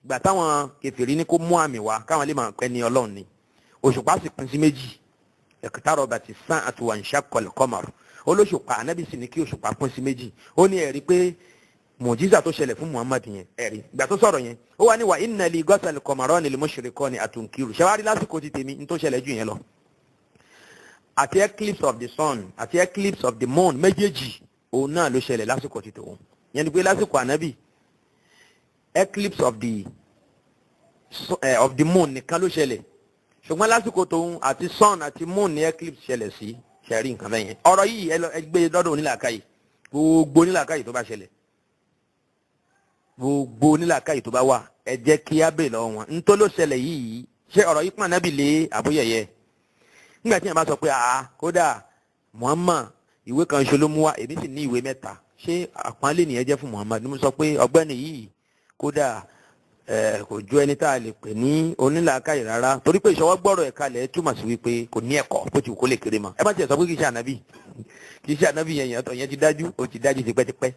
ìgbà táwọn kèfèrí ní kó mú àmì wá káwọn lè máa pẹ́ ní Ọlọ́run ni, òṣùpá sì pín sí méjì. Iqtarabati as-sa'atu wa inshaqqal qamar. Olóṣùpá, ànábì sì ní kí òṣùpá pín sí méjì. Ó ní ẹ̀rí pé mùjísà tó ṣẹlẹ̀ fún Muhammad yẹn, ẹ̀rí ìgbà tó sọ̀rọ̀ yẹn, ó wá ní wa inna li ghasal qamarani lil mushriqani atunkiru. Ṣẹwárí lásìkò ti tèmi, ní tó ṣẹlẹ̀ jù yẹn lọ, àti eclipse of the sun àti eclipse of the moon méjèèjì, òun náà ló ṣẹlẹ̀ lásìkò ti tòun yẹn. Ni pé lásìkò ànábì, eclipse of the moon nìkan ló ṣẹlẹ̀, ṣùgbọ́n lásìkò tòun, àti sun àti moon ní eclipse ṣẹlẹ̀ sí. Ṣẹ̀rí nǹkan bẹ́ẹ̀ yẹn? Ọ̀rọ̀ yìí, ẹ lọ ẹ gbé lọ́dọ̀ onílàákàyè, gbogbo onílàákàyè tó bá ṣẹlẹ̀, gbogbo onílàákàyè tó bá wà, ẹ jẹ́ kí á bèè lọ́wọ́ wọn ntọ́ ló ṣẹlẹ̀ yìí. Ṣé ọ̀rọ̀ yìí pọ́n ànábì lé àbóyẹ̀yẹ? Nígbà tí yẹn bá sọ pé àá kódà Muhammad ìwé kan ṣo ló mú wá, èmi sì ní ìwé mẹ́ta, ṣé àpọ́nlé nìyẹn jẹ́ fún Muhammad? Ni mo sọ pé ọ̀gbẹ́ni yìí kódà ẹ kò ju ẹni tá a lè pè ní onílàákàyè rárá, torí pé ìṣọwọ́ gbọ́rọ̀ ẹ̀ kalẹ̀ túmọ̀ sí wípé kò ní ẹ̀kọ́ bó ti wù kó lè kéré mọ́. Ẹ má tiẹ̀ sọ pé kì í ṣe ànábì, kì í ṣe ànábì yẹn yẹn yẹn ti dájú, ó ti dájú tipẹ́tipẹ́.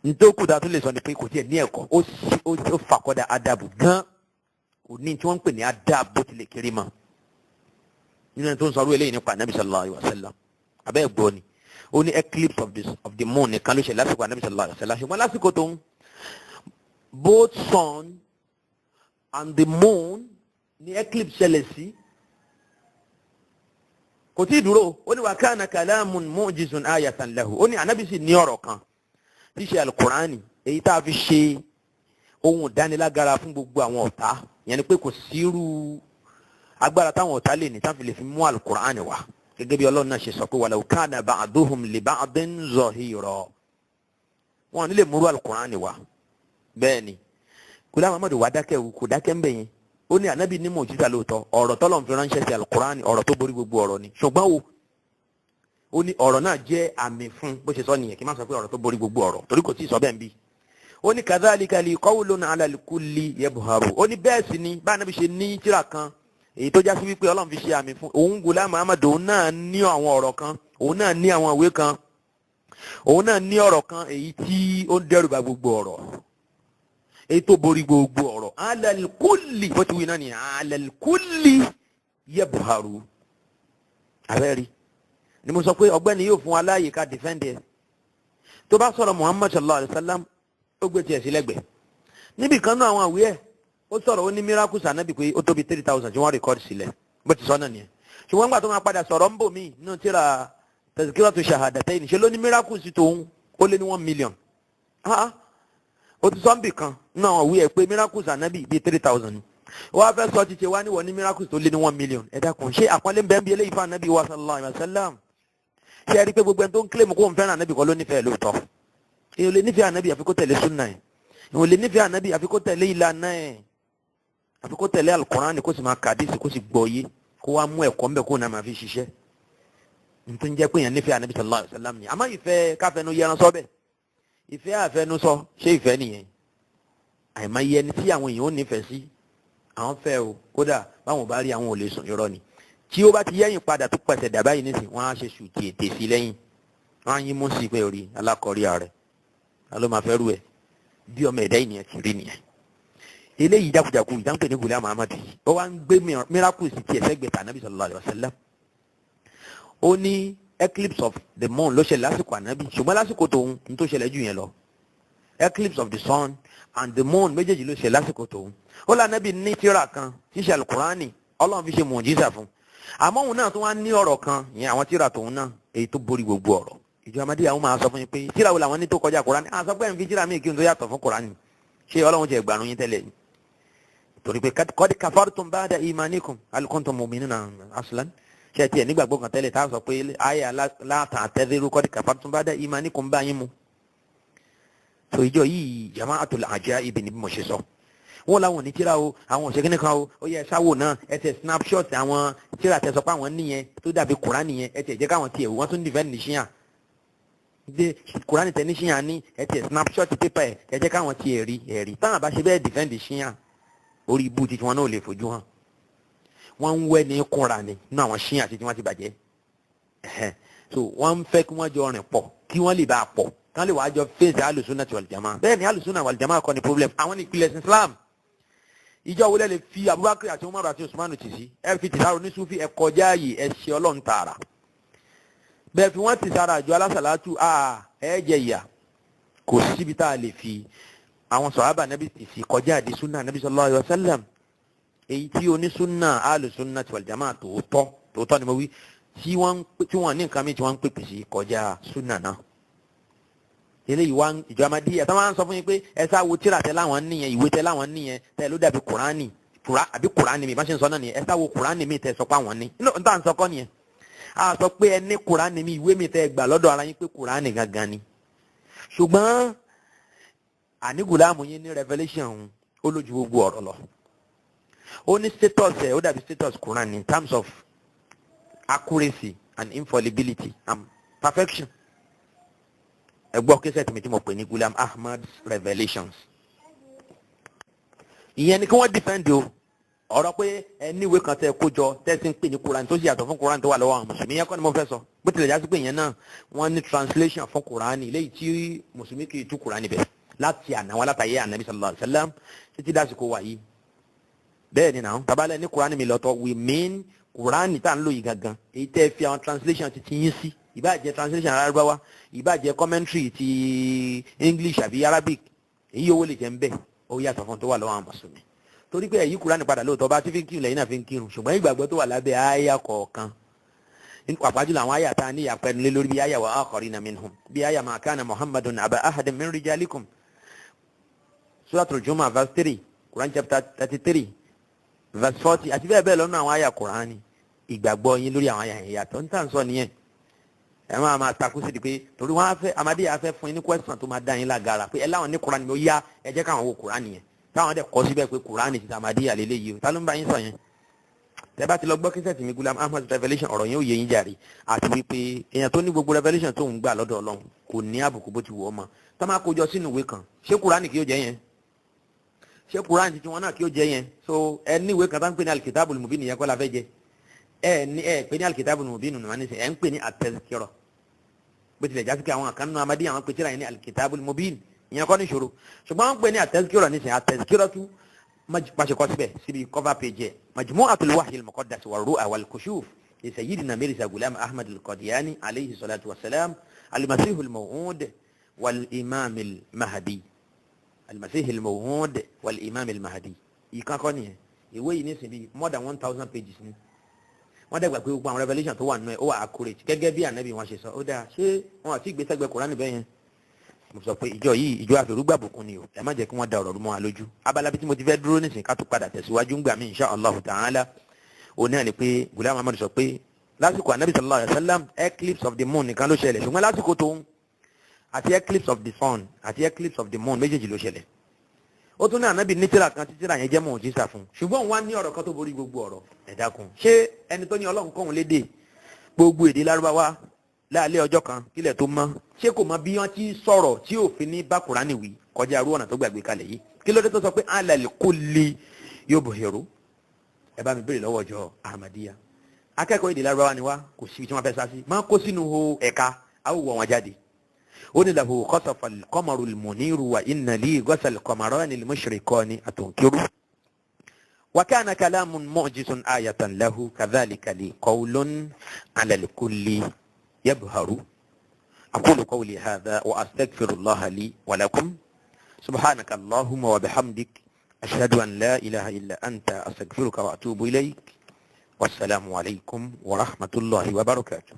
Ntòkù tá a tún lè sọ ni pé kò tiẹ̀ ní ẹ̀kọ́, ó fàkọ́dà adabu gan, kò ní tí wọ́n ń pè ní adabu bó ti lè kéré mọ́ nínú ẹni tó ń sọ̀rọ̀ eléyìí nípa ànábì sallallahu alaihi wasallam. Abẹ́ ẹ̀gbọ́n ni ó ní eclipse of the moon nìkan ló ṣe lásìkò ànábì sallallahu alaihi wasallam, ṣùgbọ́n lásìkò tó ń, both sun and the moon ní eclipse ṣẹlẹ̀ sí. Kò tí ì dúró. Ó ní wa kana kalamun mu'jizun ayatan lahu. Ó ní ànábì sì ní ọ̀rọ̀ kan tí ṣe alukurani, èyí tá a fi ṣe ohun ìdánilágara fún gbogbo àwọn ọ̀tá. Yẹn ni pé kò sírú agbára táwọn ọ̀tá lè ní táwọn fi lè fi mú alukurani wá, gẹ́gẹ́ bí Ọlọ́run náà ṣe sọ pé walau kana ba'duhum li ba'din zahira, wọn ní lè múrú alukurani wá. Bẹ́ẹ̀ ni Gulam Ahmad wà dákẹ́ o, kò dákẹ́ ń bẹ̀ yẹn. Ó ní ànábì ní mọ̀jísà lóòótọ́, ọ̀rọ̀ tọ́lọ̀ ń fi ránṣẹ́ sí alukurani, ọ̀rọ̀ tó borí gbogbo ọ̀rọ̀ ni, ṣùgbọ́n o ó ní ọ̀rọ̀ náà jẹ́ àmì fún bó ṣe sọ nìyẹn. Kí n má sọ pé ọ̀rọ̀ tó borí gbogbo ọ̀rọ̀, torí kò tí ì sọ bẹ́ẹ̀ ń bí. Ó ní kadhalika li qawlun ala al-kulli yabharu. Ó ní bẹ́ẹ̀ sì ni bá anabi ṣe ní tírà kan èyí tó jásí wípé Ọlọ́run fi ṣe àmì fún òun, Gulam Ahmad, òun náà ní àwọn ọ̀rọ̀ kan, òun náà ní àwọn ìwé kan, òun náà ní ọ̀rọ̀ kan èyí tí ó ń dẹ́rù bà gbogbo ọ̀rọ̀, èyí tó borí gbogbo ọ̀rọ̀. Ala al-kulli, bó ti wí náà ni ala al-kulli yabharu. Abẹ́rẹ́ ni mo sọ pé ọgbẹ́ni yóò fún wa láàyè ká defend ẹ. Tó bá sọ̀rọ̀ Muhammad sallallahu alayhi wa sallam, ó gbé tiẹ̀ sí lẹ́gbẹ̀ẹ́ níbi kan náà. Àwọn àwí ẹ̀, ó sọ̀rọ̀, ó ní miracles ànábì pé ó tóbi 3,000 tí wọ́n record sílẹ̀, bó ti sọ náà nìyẹn. Ṣùgbọ́n nígbà tó máa padà sọ̀rọ̀ ń bò mí nínú tíra Tazkiratu Shahadatayn, ṣe ló ní miracles tòun ó lé ní 1 million. Ó ti sọ ń bì kan nínú àwọn àwí ẹ̀ pé miracles ànábì bíi 3,000 ni. Wọ́n á fẹ́ sọ títí wá ní wọ́n ní miracles tó lé ní 1 million. Ẹ dákun, ṣé àpọ́nlé ń bẹ́ẹ̀ bí eléyìí fún ànábì wa sallallahu alayhi wa sallam? Ṣé ẹ rí i pé gbogbo ẹni tó ń claim kó ń fẹ́ràn ànábì kọ́ ló nífẹ̀ẹ́ lóòótọ́? Èèyàn lè nífẹ̀ẹ́ ànábì àfi kó tẹ̀lé súnà ẹ̀. Èèyàn lè nífẹ̀ẹ́ ànábì àfi kó tẹ̀lé ìlànà ẹ̀, àfi kó tẹ̀lé alukoran, kó sì máa kàdísì, kó sì gbọ́ yé, kó wá mú ẹ̀kọ́ ńbẹ̀, kó náà máa fi ṣiṣẹ́. Nítorí jẹ́ pé èèyàn nífẹ̀ẹ́ ànábì sallallahu alaihi wasallam ni. Àmọ́ ìfẹ́ káfẹ́nu yẹran sọ́bẹ̀, ìfẹ́ àfẹnusọ, ṣé ìfẹ́ nìyẹn? Àìmọye ẹni tí àwọn èèyàn ò nífẹ̀ẹ́ sí, àwọn fẹ́ o, kódà báwọn bá rí àwọn ò lè sùn. Irọ́ ni. Tí ó bá ti yẹ́yìn padà tó pẹ̀sẹ̀ dà báyìí nísìn, wọ́n á ṣe sùtì ètè sí lẹ́yìn, wọ́n á yín mú sí pé orí alákọ̀ọ́rí ààrẹ ló máa fẹ́ rú ẹ̀. Bí ọmọ ẹ̀dá ènìyàn ti rí nìyẹn. Eléyìí jákujàku ìdáǹpẹ̀ ní Gulam Ahmad yìí, ó wá ń gbé miracles tiẹ̀ sẹ́gbẹ̀ẹ́ tànàbí sallallahu alaihi wasallam. Ó ní eclipse of the moon ló ṣẹlẹ̀ lásìkò ànábì, ṣùgbọ́n lásìkò tòun ní tó ṣẹlẹ̀ jù yẹn lọ. Eclipse of the sun and the moon méjèèjì ló ṣẹlẹ̀ lásìkò tòun. Ó lànàbì ní tírà kan tí ṣe alukurani, Ọlọ́run fi ṣe mùjísà fún, àmọ́ òun náà tó wá ní ọ̀rọ̀ kan ìyẹn àwọn tírà tòun náà èyí tó borí gbogbo ọ̀rọ̀. Ìjọ amadé àwọn máa sọ fún yín pé tírà wo làwọn ní tó kọjá kurani? À sọ pé ẹ̀ ń fi tírà míì kí n tó yàtọ̀ fún kurani. Ṣé Ọlọ́run ti ẹ̀gbàrún yín tẹ́lẹ̀ ni? Torí pé qad kafartum ba'da imanikum, hal kuntum mu'minina aslan? Ṣe tiẹ̀ nígbàgbọ́ kan tẹ́lẹ̀ tá a sọ pé àyà la ta'tadhiru qad kafartum ba'da imanikum bá yín mu? So ìjọ yìí, jama'atul ajaib ni. Bí mo ṣe sọ, wọn làwọn ò ní tíra o, àwọn òṣèkínní kan o. Ó yẹ sáwò náà, ẹ tẹ snapshot àwọn tíra tẹ sọ pé àwọn níyẹn tó dàbí Kùránì yẹn, ẹ tẹ jẹ́ káwọn tiẹ̀ wọ́n tún dìfẹ́ ní ṣíyàn dé Kùránì tẹ ní ṣíyàn ní. Ẹ tẹ snapshot paper ẹ, ẹ jẹ́ káwọn tiẹ̀ rí ẹ̀rí táwọn bá ṣe bẹ́ẹ̀ defend ṣíyàn. Orí ibú títí wọn náà ò lè fojú hàn. Wọ́n ń wẹ́ ní kúnra ni nínú àwọn ṣíyàn títí wọ́n ti bàjẹ́. So wọ́n ń fẹ́ kí wọ́n jọ rìn pọ̀, kí wọ́n lè bá a pọ̀, kí wọ́n lè wàá jọ fèsì alùsùnà wal jamaa. Bẹ́ẹ̀ ni, alùsùnà wal jamaa kọ́ ni problem. Àwọn ní ìpìlẹ̀ Islam. Ìjọ wo lẹ lè fi Abubakar àti Umar àti Usman tì sí? Ẹ fi tìsára onísùfì, ẹ kọjá ààyè, ẹ ṣe Ọlọ́run tààrà. Bẹ́ẹ̀ fi wọ́n ti sára àjọ alásàlátù, ẹ jẹ ìyà. Kò síbi tá a lè fi àwọn sọ̀hábà nàbí tì sí kọjá àdí súnà nàbí sallallahu alaihi wasallam, èyí tí onísúnà alùsúnà wal jamaa tòótọ́ tòótọ́ ni mo wí, tí wọ́n ní nǹkan mi tí wọ́n ń pèpè sí kọjá súnà náà. Eléyìí wá ìjọ amadíyà tí wọ́n máa ń sọ fún yín pé ẹ sá wo tíra tẹ láwọn níyẹn, ìwé tẹ láwọn níyẹn, tẹ ló dàbí kùránì àbí kùránì mi bá ṣe ń sọ náà nìyẹn. Ẹ sá wo kùránì mi tẹ sọ pé àwọn ní n tá à ń sọ kọ́ nìyẹn. A sọ pé ẹ ní kùránì mi, ìwé mi tẹ gbà lọ́dọ̀ ara yín pé kùránì gangan ni, ṣùgbọ́n àní Gùlámù yín ní revelation ó lójú gbogbo ọ̀rọ̀ lọ. Ó ní status ẹ̀, ó dàbí status Quran in terms of accuracy and infallibility and perfection. Ẹ gbọ́ cassette mi tí mo pè ní Gulam Ahmad's Revelations. Ìyẹn ni kí wọ́n defend o. Ọ̀rọ̀ pé ẹ níwèé kan tẹ́ kó jọ tẹ́sí ń pè ní Quran tó sì yàtọ̀ fún Quran tó wà lọ́wọ́ àwọn mùsùlùmí yẹn kọ́ ni mo fẹ́ sọ. Bó tilẹ̀ jásí pé ìyẹn náà wọ́n ní translation fún Quran léyìí tí mùsùlùmí kì í tú Quran bẹ̀ láti àná wọn látàyè ànábì sallallahu alaihi wasallam títí dásìkò wà yìí. Bẹ́ẹ̀ ni náà, tabalẹ̀ ní Quran mi lọ́tọ̀, we mean Quran tá à ń lò yìí gangan, èyí tẹ́ fi àwọn translation ti ti yín sí, ìbá jẹ́ translation Lárúbáwá, ìbá jẹ́ commentary ti English àbí Arabic, èyí owó lè jẹ́ ń bẹ̀, ó yàtọ̀ fún tó wà lọ́wọ́ àwọn mùsùlùmí. Torí pé èyí Kùránì padà lóòótọ́, bá tí fi ń kírun lẹ́yìn náà fi ń kírun, ṣùgbọ́n ìgbàgbọ́ tó wà lábẹ́ àyà kọ̀ọ̀kan, pàápàá jùlọ àwọn àyà tá a ní ìyàpẹ̀nu lé lórí, bí àyà wa akharina minhum, bí àyà ma kana Muhammadun aba ahadin min rijalikum, Suratul Jumu'ah verse 3, Quran chapter 33 verse 40, àti bẹ́ẹ̀ bẹ́ẹ̀ lọ́nà àwọn àyà Kùránì, ìgbàgbọ́ yín lórí àwọn àyà yẹn yàtọ̀. Ń tà ń sọ nìyẹn. Ẹ máa máa takú sí di pé torí wọn á fẹ́ amadé yà fẹ́ fún yín ní question tó máa dá yín lágara pé ẹ láwọn ní Kùránì mi, ó yá, ẹ jẹ́ káwọn wo Kùránì yẹn táwọn dẹ̀ kọ́ síbẹ̀ pé Kùránì ti amadé yà lélẹ́yìí o. Ta ló ń bá yín sọ yẹn? Tẹ́ bá ti lọ gbọ́ cassette mi, Gulam Ahmad Revelation, ọ̀rọ̀ yẹn ò yé yín jàre. Àti wípé èèyàn tó ní gbogbo revelation tó ń gbà lọ́dọ̀ Ọlọ́run Kò ní àbùkù bó ti wù ọ́ mọ́. Tá máa kó jọ sínú ìwé kan, ṣé Kúránì kí ó jẹ́ yẹn? Ṣé Kúránì titi wọn náà kí ó jẹ́ yẹn? So ẹ ní ìwé kan tá ń pè ní Al-Kitabul Mubin, yẹn kọ́ la fẹ́ jẹ. Ẹ ní ẹ pè ní Al-Kitabul Mubin nù wọn ní sẹ ẹ ń pè ní At-Tazkira. Bó tilẹ̀ jásí pé àwọn kan nínú Ahmadiyya àwọn pè tíra yẹn ní Al-Kitabul Mubin, ìyẹn kọ́ ní ìṣòro, ṣùgbọ́n wọ́n ń pè ní At-Tazkira ní sẹ At-Tazkira tú pàṣẹ kọ́ síbẹ̀ síbi cover page ẹ̀, Majmu'atul Wahyil Muqaddas war-Ru'a wal-Kushuf li Sayyidina Mirza Ghulam Ahmad al-Qadiani alayhi salatu wa salam al-Masih al-Maw'ud wal-Imam al-Mahdi, al-Masih al-Maw'ud wal-Imam al-Mahdi. Ìkan kọ́ nìyẹn. Ìwé yìí nísìnyí more than 1000 pages ni. Wọ́n dẹ̀gbà pé gbogbo àwọn revelation tó wà nínú ẹ̀ ó wà accurate gẹ́gẹ́ bí ànábì wọn ṣe sọ. Ó dáa, ṣé wọn àti ìgbésẹ̀gbẹ́ Kùránì bẹ́ẹ̀ yẹn? Mo sọ pé ìjọ yìí, ìjọ àfẹrúgbàbùkún ni o. Ẹ má jẹ́ kí wọ́n da ọ̀rọ̀ rú mọ́ wa lójú. Abala bí tí mo ti fẹ́ dúró nísìnyí, ká tó padà tẹ̀síwájú ń gbà mí insha Allah ta'ala, òun náà ni pé Ghulam Ahmad sọ pé lásìkò anabi sallallahu alayhi wa sallam, eclipse of the moon nìkan ló ṣẹlẹ̀, ṣùgbọ́n lásìkò tóun àti eclipse of the sun àti eclipse of the moon méjèèjì ló ṣẹlẹ̀. Ó tún ní ànábì ní tírà kan tí tírà yẹn jẹ́ mọ̀ọ́jísà fún, ṣùgbọ́n wọ́n á ní ọ̀rọ̀ kan tó borí gbogbo ọ̀rọ̀. Ẹ dákun, ṣé ẹni tó ní Ọlọ́run kọ́hún lédè gbogbo èdè Lárúbáwá láàlẹ́ ọjọ́ kan kílẹ̀ tó mọ́, ṣé kò mọ bí wọ́n ti sọ̀rọ̀ tí òfin ní bá Kùránì wí kọjá arú ọ̀nà tó gbàgbé kalẹ̀ yìí? Kí ló dé tó sọ pé alal kulli yubhiru? Ẹ bá mi béèrè lọ́wọ́ ọjọ́ Ahmadiyya. Akẹ́kọ̀ọ́ èdè Lárúbáwá ni wá, kò síbi tí wọ́n fẹ́ sá sí, máa kó sínú ho ẹ̀ka awùwọ̀ wọn jáde. Ó ní lahu khasafa al-qamaru al-muniru wa inna li ghasa al-qamarani al-mushriqani atunkiru wa kana kalamun mu'jizun ayatan lahu kadhalika li qawlun ala al-kulli yabharu. Aqulu qawli hadha wa astaghfirullaha li wa lakum. Subhanaka allahumma wa bihamdik, ashhadu an la ilaha illa anta, astaghfiruka wa atubu ilayk. Wassalamu alaykum wa rahmatullahi wa barakatuh.